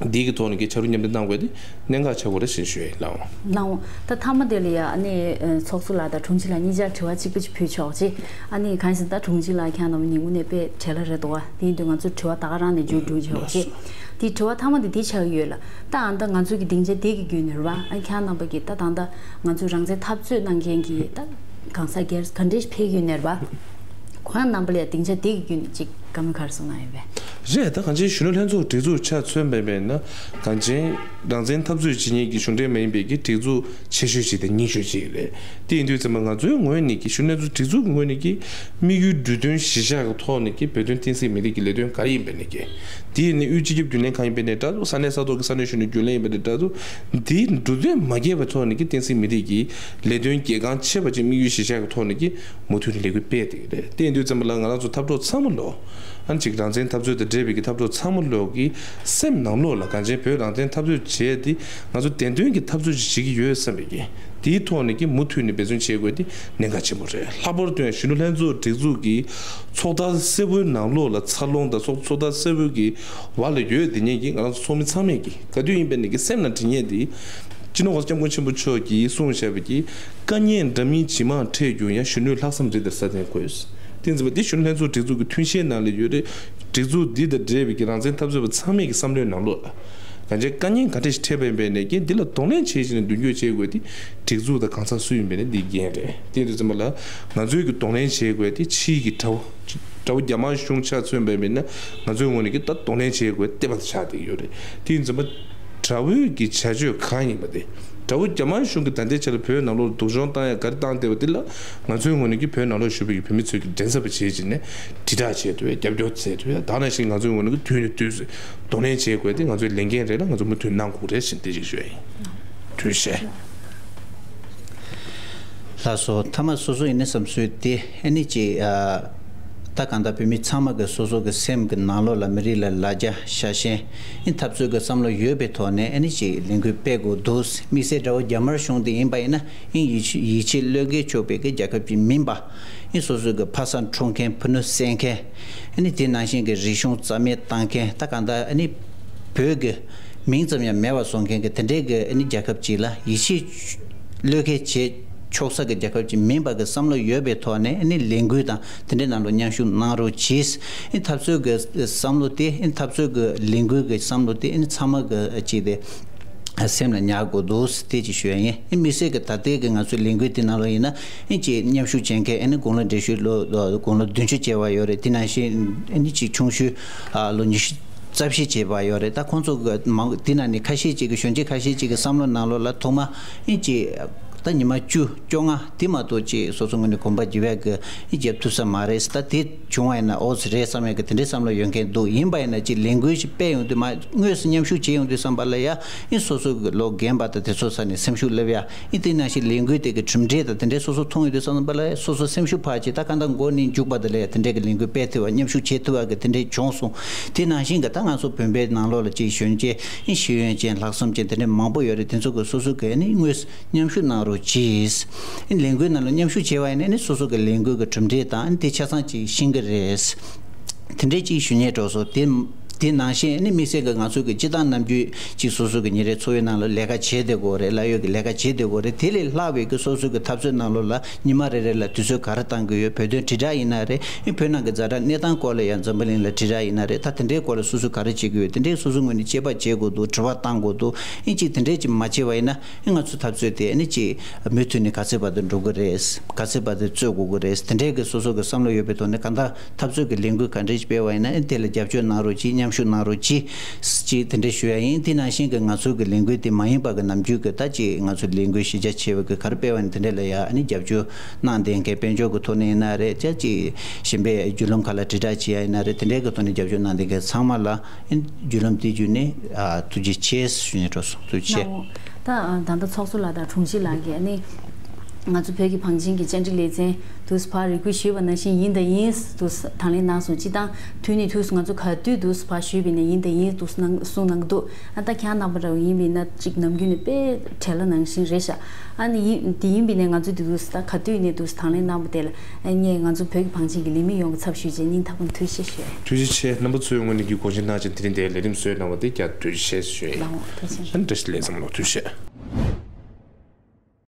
འདི་གི་ཐོག་ནས་ཀྱི་ཕྱག་རོགས་མཉམ་འདེགས་གནང་དགོས་ཏེ་གནད་འགག་ཆགས་དགོས་རེད་ཞེས་ཞུ་ཡ་ཡིན། ལགས་འོང་། ལགས་འོང་། ད་མཐའ་མ་དེ་ལ་ཡ་ཨ་ནི་ཚོགས་གཙོ་ལགས་དང་དྲུང་ཆེ་ལགས་གཉིས་ཆར་དྲི་བ་གཅིག་པ་ཅིག་ཕུལ་ཆོག་ཅེས། ཨ་ནི་གང་ཡིན་ཟེར་ན་ད་དྲུང་ཆེ་ལགས་ཁྱེད་རང་རྣམ་པ་ཉིན་གུང་ནས་དཔེ་བྲེལ་ལ་རེད་འདུག་བ། དེ་ཡིན་དུས་ང་ཚོ་དྲི་བ་ད་ག་རང་ནས་མཇུག་བསྒྲིལ་ཆོག་ཅེས། དེ་དྲི་བ་མཐའ་མ་དེ་དེ་ཆགས་ཀྱི་ཡོད་ལ། ད་ཨ་ད་ང་ཚོ་གི་སྡིངས་ཆ་དེ་གི་བརྒྱུད་ནས་རེད་བ། ཨ་ཁྱེད་རང་རྣམ་པ་གི་ད་ད་ད་ང་ཚོ་རང་བཙན་འཐབ་རྩོད་གནང་མཁན་གྱི་ད་གང་ཟག་སྒེར་ག་འདྲས་ཕེབས་ཀྱི་ཡོད་ནས་རེད་བ། ཁོ་རང་རྣམ་པ་ལ་ཡ་སྡིངས་ཆ་དེ་གི་བརྒྱུད་ནས་ཅིག་བཀའ་མོལ་ག་རེ་གསུང་གནང་ཡོད་པས། རེད། ད་གང་ཅི་གཞོན་ནུ་ལྷན་ཚོགས་སྒྲིག་འཛུགས་ཆ་མཚོན་པ་ཡིན་ན། གང་ཅི་རང་བཙན་འཐབ་རྩོད་བྱེད་མཁན་གྱི་གཞུང་འབྲེལ་མ་ཡིན་པའི་གི་སྒྲིག་འཛུགས་ཆེ་ཤོས་ཅིག་དང་རྙིང་ཤོས་ཅིག་རེད། དེ་ཡིན་དུས་ཙམ་པ་ང་ཚོའི་ངོས་ནས་ཀྱི་གཞོན་ནུ་ལྷན་ཚོགས་སྒྲིག་འཛུགས་ཀྱི་ངོས་ནས་ཀྱི་དམིགས་ཡུལ་འབྲུ་དོན་གཞིར་བཞག་གི་ཐོག་ནས་ཀྱི་བོད་དོན་བསྟན་སྲིད་མི་རིགས་ཀྱི་ལས་དོན་ག་རེ་ཡིན་པ་ནས་ཀྱི། དེ་ཡིན་ནས་དབུས་སྤྱི་ཁྱབ་རྒྱུན་ལས་ཁང་ཡིན་པ་ནས་འདྲ་འདུག་ས་གནས་ས་ཐོག་གི་ས་གནས་གཞོན་ནུ་རྒྱུན་ལས་ཡིན་པ་ནས་འདྲ་འདུག་འདིའི་འབྲུ་དོན་མ་འགལ་བའི་ཐོག་ནས་ཀྱི་བསྟན་སྲིད་མི་རིགས་ཀྱི་ལས་དོན་གལ་འགངས་ཆེ་བ་ཅིག་དམིགས་ཡུལ་གཞིར་བཞག་གི་ཐོག་ནས་ཀྱི་མུ་མཐུད་ནས་ལས་འགུལ་སྤེལ་བསྡད་ཀྱི་རེད། དེ་ཡིན་དུས་ཙམ་པ་ལ་ང་རང་ཚོ་འཐབ་གྲོགས་ཚང་མ་ལོ། ཨ་ནི་གཅིག་རང་བཙན་འཐབ་རྩོད་དང་འབྲེལ་བའི་གི་འཐབ་གྲོགས་ཚང་མ་ལོ་གི་སེམས་ནང་ལོགས་ལ་གང་ཅི་བོད་རང་བཙན་འཐབ་རྩོད་བྱས་ཏེ་ང་ཚོ་བདེན་དོན་གྱི་འཐབ་རྩོད་ཅིག་བྱེད་ཀྱི་ཡོད་བསམ་པའི་གི་དེའི་ཐོག་ནས་ཀྱི་མུ་མཐུད་ནས་འབད་བརྩོན་བྱེད་དགོས་དེ་གནད་འགག་ཆེན་པོ་རེད། ལྷག་པར་དུ་ཡང་གཞོན་ནུ་ལྷན་ཚོགས་སྒྲིག་འཛུགས་ཀྱི་ཚོགས་ཐར་སེར་པོའི་ནང་ལོགས་ལ་འཚར་ལོངས་དང་ཚོགས་ཚོགས་ཐར་སེར་པོའི་གི་བར་ལ་ཡོད་དེ་ཉིད་ཀྱི་ང་རང་ཚོ་ཚོགས་མི་ཚང་མས་ཀྱི་ག་དུས་ཡིན་པའི་ནས་ཀྱི་སེམས་ལ་དྲན་ཉེན་དེ། སྤྱི་ནོར་༸གོང་ས་༸སྐྱབས་མགོན་ཆེན་པོ་མཆོག་གིས་གསུངས་བཞག་པའི་གི་དཀའ་ངལ་འདྲ་མིན་ཇི་མང་འཕྲད་ཀྱང་ཡང་གཞོན་ནུས་ལྷག་བསམ་རི་ལྟར་སྲ་བརྟན་དགོས། དེ་འཛིན་པ་འདི་གཞོན་ནུ་ལྷན་ཚོགས་སྒྲིག་འཛུགས་ཀྱི་མཐུན་རྐྱེན་ནང་ལ་ཡོད་རེད། སྒྲིག་འཛུགས་འདི་དང་འབྲེལ་བའི་གི་རང་བཙན་འཐབ་རྩོད་པ་ཚང་མའི་གི་བསམ་བློའི་ནང་ལོགས་ལ། གང་ཅི་དཀའ་ངལ་ག་འདྲ་ཞིག་འཕྲད་པ་ཡིན་པའི་ནས་ཀྱི་འདི་ལ་གདོང་ལེན་བྱེད་བཞིན་ནས་མདུན་སྐྱོད་བྱེད་དགོས་དེ་སྒྲིག་འཛུགས་དང་གང་ཟག་སུ་ཡིན་པའི་ནས་འདི་འགན་རེད། དེ་འདྲ་ཙམ་པ་ལ་ང་ཚོའི་གི་གདོང་ལེན་བྱེད་དགོས་དེ་ཕྱིའི་གི་དགྲ་བོ། དགྲ་བོ་རྒྱ་དམར་གཞུང་ཆ་མཚོན་པ་ཡིན་ན་ང་ཚོའི་ངོས་ནས་ཀྱི་ད་གདོང་ལེན་བྱེད་དགོས་དེ་བར་དུ་ཆགས་བསྡད་ཀྱི་ཡོད་རེད། དེ་ཡིན་ཙམ་པ་དགྲ་བོའི་གི་བྱ་སྤྱོད་གང་ཡིན་པ་དེ། དགྲ་བོ་རྒྱ་དམར་གཞུང་གི་ད་ལྟའི་ཆ་ལ་བོད་ནང་ལོགས་ལ་སྡུག་སྦྱོང་བཏང་ཡ་ག་རེ་བཏང་བསྡད་པ་དེ་ལ་ང་ཚོའི་ངོས་ནས་ཀྱི་བོད་ནང་ལོགས་བཞུགས་པའི་གི་བོད་མི་ཚོས་ཀྱི་འགྲན་ཟླ་བ་བྱེད་བྱས་ནས་དྲིལ་བསྒྲགས་བྱས་ཐུབ་ཡ་རྒྱབ་སྐྱོར་བྱས་ཐུབ་ཡ་ད་ནང་བཞིན་ང་ཚོའི་ངོས་ནས་ཀྱི་དུས་ནས་དུས་སུ་གདོང་ལེན་བྱེད་དགོས་དེ་ང་ཚོའི་ལས་འགན་རེད་ལ་ང་ཚོ་མུ་མཐུད་གནང་དགོས་རེད་ཟེར་དེ་ཅིག་ཞུ་ཡ་ཡིན། ཐུགས་རྗེ་ཆེ། ལགས་སོ། མཐའ་མ་སོ་སོ་ཡིན་ན་བསམ་ཚུལ་དེ་ཨ་ནི་ཅིག་ཨ། ད་གང་ལྟར་བོད་མི་ཚང་མ་གི་སོ་སོ་གི་སེམས་ཀྱི་ནང་ལོགས་ལ་མི་རིགས་ལ་ལ་རྒྱ་ཤ་ཞེན་ཨིན་འཐབ་རྩོད་ཀྱི་བསམ་བློ་ཡོད་པའི་ཐོག་ནས་ཨ་ནི་ཅིག་ལས་འགུལ་སྤེལ་དགོས་འདུག་དམིགས་བསལ་དགྲ་བོ་རྒྱ་དམར་གཞུང་དེ་ཡིན་པ་ཡིན་ན་ཨིན་ཡིད་ཆེས་ཡིད་ཆེས་བློས་འགེལ་ཆོག་པའི་གི་རྒྱལ་ཁབ་ཅིག་མིན་པ་ཨིན་སོ་སོ་གི་ཕ་ས་འཁྲུངས་མཁན་ཕུ་ནུ་བསད་མཁན་ཨ་ནི་དེ་ནང་བཞིན་གི་རིག་གཞུང་རྩ་མེད་བཏང་མཁན་ད་གང་ལྟར་ཨ་ནི་བོད་ཀྱི་མིང་ཙམ་ཡང་མེད་པ་བཟོ་མཁན་གྱི་དེ་འདྲའི་གི་ཨ་ནི་རྒྱལ་ཁབ་ཅིག་ལ་ཡིད་ཆེས་བློས་འགེལ་བྱེད་ཆོག་ས་གི་རྒྱལ་ཁབ་ཅིག་མིན་པ་གི་བསམ་བློ་ཡོད་པའི་ཐོག་ནས་ཨ་ནི་ལས་འགུལ་དང་དེ་འདྲའི་ནང་ལ་མཉམ་ཞུགས་གནང་རོགས་གྱིས། ཨ་ནི་འཐབ་རྩོད་ཀྱི་བསམ་བློ་དེ་ཨ་ནི་འཐབ་རྩོད་ཀྱི་ལས་འགུལ་གྱི་བསམ་བློ་དེ་ཨ་ནི་ཚང་མ་གི་ཅིག་དེ་སེམས་ལ་ཉར་དགོས་འདུག་དེ་ཅིག་ཞུ་ཡ་ཡིན། ཨ་ནི་དམིགས་བསལ་གྱི་ད་ལྟའི་གི་ང་ཚོའི་ལས་འགུལ་དེ་ནང་ལ་ཡིན་ན་ཨ་ནི་ཅིག་མཉམ་ཞུགས་བྱེད་མཁན་ཨ་ནི་དགུང་ལོ་བགྲེས་ཤོས་ལོ་དགུང་ལོ་བདུན་ཅུ་བྱས་པ་ཡོད་རེད། དེ་ནང་བཞིན་ཨ་ནི་ཅིག་ཆུང་ཤོས་ལོ་ཉི་ཤུ། རྩ་བཞི་བྱས་པ་ཡོད་རེད། ད་ཁོང་ཚོ་གི་མང་དེ་ནང་ནས་ཁ་ཤས་ཅིག་གི་གཞོན་སྐྱེས་ཁ་ཤས་ཅིག་གི་བསམ་བློ་ནང་ལོགས་ལ་ཐོག་མ་ཨིན་ཅིག་ད་ཉི་མ་བཅུ་བཅོ་ལྔ་དེ་མ་གཏོགས་ཅིག་སོ་སོ་ངོས་ནས་གོམ་པ་རྒྱབ་ཡག་གི་ཨིན་རྒྱབ་ཐུབ་ས་མ་རེད། ད་དེ་བྱུང་བ་ཡིན་ན་ཨོ་ཙི་རེད་བསམ་ཡག་གི་དེ་འདྲའི་བསམ་བློ་ཡོད་མཁན་འདུག་ཡིན་པ་ཡིན་ན་ཅིག་ལས་འགུལ་ཞིག་སྤེལ་ཡོང་དུས་མ་དངོས་སུ་མཉམ་ཞུགས་བྱེད་ཡོང་དུས་བསམ་པ་ལ་ཡ་ཨིན་སོ་སོ་གི་ལོ་རྒན་པ་དང་དེ་ཚོ་ས་ནས་སེམས་ཤུགས་སླེབས་ཡ། ཨིན་དེ་ནང་བཞིན་ལས་འགུལ་དེ་གི་གྲུབ་འབྲས་དང་དེ་འདྲའི་སོ་སོ་མཐོང་ཡོང་དུས་བསམ་པ་ལ་སོ་སོ་སེམས་ཤུགས་འཕར་ཅིག་ད་གང་ལྟར་མགོ་ནས་མཇུག་བར་དུ་ལ་ཡ་དེ་འདྲའི་གི་ལས་འགུལ་སྤེལ་ཐུབ་པ་མཉམ་ཞུགས་བྱེད་ཐུབ་པ་གི་དེ་འདྲའི་བྱུང་སོང་། དེ་ནང་བཞིན་གི་ད་ང་ཚོ་བོད་པའི་ནང་ལོགས་ལ་ཅིག་གཞོན་སྐྱེས་ཨིན་ཤེས་ཡོན་ཅན་ལྷག་བསམ་ཅན་དེ་འདྲའི་མང་པོ་ཡོད་རེད། དེ་ཚོ་གི་སོ་སོ་གི་ཨ་ནི་དངོས་སུ་མཉམ་ཞུགས་གནང་རོགས་གྱིས། ཨིན་ལས་འགུལ་ནང་ལ་མཉམ་ཞུགས་བྱས་པ་ཡིན་ན་ཨ་ནི་སོ་སོ་གི་ལས་འགུལ་གི་གྲུབ་འབྲས་དང་ཨ་ནི་དེ་ཆ་ཚང་ཅིག་ཤེས་གི་རེད། དེ་འདྲའི་ཅིག་ཞུ་སྙན་སྒྲོག་སོ་དེ། དེ་ནང་བཞིན་ཨ་ནི་དམིགས་བསལ་གྱི་ང་ཚོ་གི་སྤྱི་བཏང་ནམ་རྒྱུན་ཅིག་སོ་སོ་གི་ཉིན་རེའི་འཚོ་བའི་ནང་ལ་ལས་ཀ་བྱེད་བསྡད་དགོས་རེད། གླ་ཡོད་ཀྱི་ལས་ཀ་བྱེད་བསྡད་དགོས་རེད། དེ་ལས་ལྷག་པའི་གི་སོ་སོ་གི་འཐབ་རྩོད་ནང་ལོགས་ལ་ཉི་མ་རེ་རེ་ལ་དུས་ཚོད་ག་རེ་བཏང་གི་ཡོད། བོད་དོན་དྲིལ་བསྒྲགས་ཡིན་ན་རེད། ཨ་ནི་བོད་ནང་གི་ཛ་དྲག་གནས་སྟངས་སྐོར་ལ་ཡང་འཛམ་བུ་གླིང་ལ་དྲིལ་བསྒྲགས་ཡིན་ན་རེད། ད་དེ་འདྲའི་སྐོར་ལ་སོ་སོ་ག་རེ་བྱེད་ཀྱི་ཡོད། དེ་འདྲའི་སོ་སོའི་ངོས་ནས་དཔྱད་པ་བྱེད་དགོས་འདུག་དྲི་བ་བཏང་དགོས་འདུག་ཨ་ནི་ཅིག་དེ་འདྲའི་ཅིག་མ་བྱས་པ་ཡིན་ན་ཨ་ནི་ང་ཚོ་འཐབ་རྩོད་དེ་ཨ་ནི་ཅིག་མུ་མཐུད་ནས་ག་ཚོད་བར་དུ་འགྲོ་གི་རེད། ག་ཚོད་བར་དུ་རྩོད་དགོས་ཀྱི་རེད། དེ་འདྲའི་གི་སོ་སོ་གི་བསམ་བློ་ཡོད་པའི་ཐོག་ནས་གང་ལྟར་འཐབ་རྩོད་ཀྱི་ལས་འགུལ་ག་འདྲ་ཞིག་སྤེལ་བ་ཡིན་ན་ཨེ་དེ་ལ་རྒྱབ་སྐྱོར་གནང་རོགས་གྱིས། མཉམ་ཞུགས་གནང་རོགས་གྱིས། ཅེས་དེ་འདྲ་ཞུ་ཡ་ཡིན། དེ་ནང་བཞིན་གྱི་ང་ཚོ་གི་ལས་འགུལ་དེ་མ་ཡིན་པ་གི་ནམ་རྒྱུན་གྱི་ད་ཅིག་ང་ཚོ་ལས་འགུལ་གཞི་རྒྱ་ཆེ་བ་གི་ག་རེ་སྤེལ་བ་ཡིན་དེ་འདྲ་ལ་ཡ་ཨ་ནི་རྒྱབ་སྐྱོར་གནང་བསྡད་མཁན་དཔལ་འབྱོར་གྱི་ཐོག་ནས་ཡིན་ན་རེད། ཅག་ཅིག་གཞན་པའི་བརྒྱུད་ལམ་ཁག་ལ་དྲིལ་བསྒྲགས་བྱེད་ཡ་ཡིན་ན་རེད། དེ་འདྲའི་གི་ཐོག་ནས་རྒྱབ་སྐྱོར་གནང་བསྡད་མཁན་ཚང་མ་ལ་ཨ་ནི་བརྒྱུད་ལམ་དེ་བརྒྱུད་ནས་ཨ་ཐུགས་རྗེ་ཆེ་ཞུ་ནས་འགྲོ་སོང་། ཐུགས་རྗེ་ཆེ། ད་ད་ལྟ་ཚོགས་གཙོ་ལགས་དང་དྲུང་ཆེ་ལགས་ཀྱིས་ཨ་ནི། ང་ཚོ་བོད་ཀྱི་བང་ཆེན་གྱི་བཅར་འདྲི་ལེ་ཚན་དུས་ཕར་རེ་སྐུལ་ཞུས་པ་ནང་བཞིན་ཡིན་དང་ཡིན་དུས་དང་ལེན་གནང་སོང་། སྤྱི་བཏང་དུས་ནས་དུས་སུ་ང་ཚོ་ག་དུས་དུས་ཕར་ཞུས་པ་ཡིན་ན་ཡིན་དང་ཡིན་དུས་གནང་གསུངས་གནང་གི་འདུག་ཨ་ད་ཁྱེད་རྣམ་པ་འདྲ་བོ་ཡིན་པ་ཡིན་ན་གཅིག་ནམ་རྒྱུན་ནས་དཔེ་བྲེལ་བ་ནང་བཞིན་རེད་ཤག་ཨ་ནི་ཡིན་དེ་ཡིན་པ་ཡིན་ན་ང་ཚོ་དུས་དུས་ད་ག་དུས་ནས་དུས་དང་ལེན་གནང་བ་དེ་ལ་ཨ་ངས་ང་ཚོ་བོད་ཀྱི་བང་ཆེན་གྱི་ལས་མི་ཡོངས་ཀྱི་ཚབ་ཞུས་བྱས་སྙིང་ཐག་པ་ནས་ཐུགས་རྗེ་ཆེ་ཞུ་ཡ་ཡིན། ཐུགས་རྗེ་ཆེ། རྣམ་པ་ཚོའི་ངོས་ནས་ཀྱི་དགོངས་བཞེས་གནང་བྱས་དེ་རིང་འདིར་ལས་རིམ་བཟོས་གནང་བ་དེ་ཀྱང་ཐུགས་རྗེ་ཆེ་ཞུ་ཡ་ཡིན། ལགས་འོང་། ཐུགས་རྗེ་ཆེ། ཨ་ནི་བཀྲ་ཤིས་ལེགས་བསམ་ལོ། ཐུགས་རྗེ་ཆེ།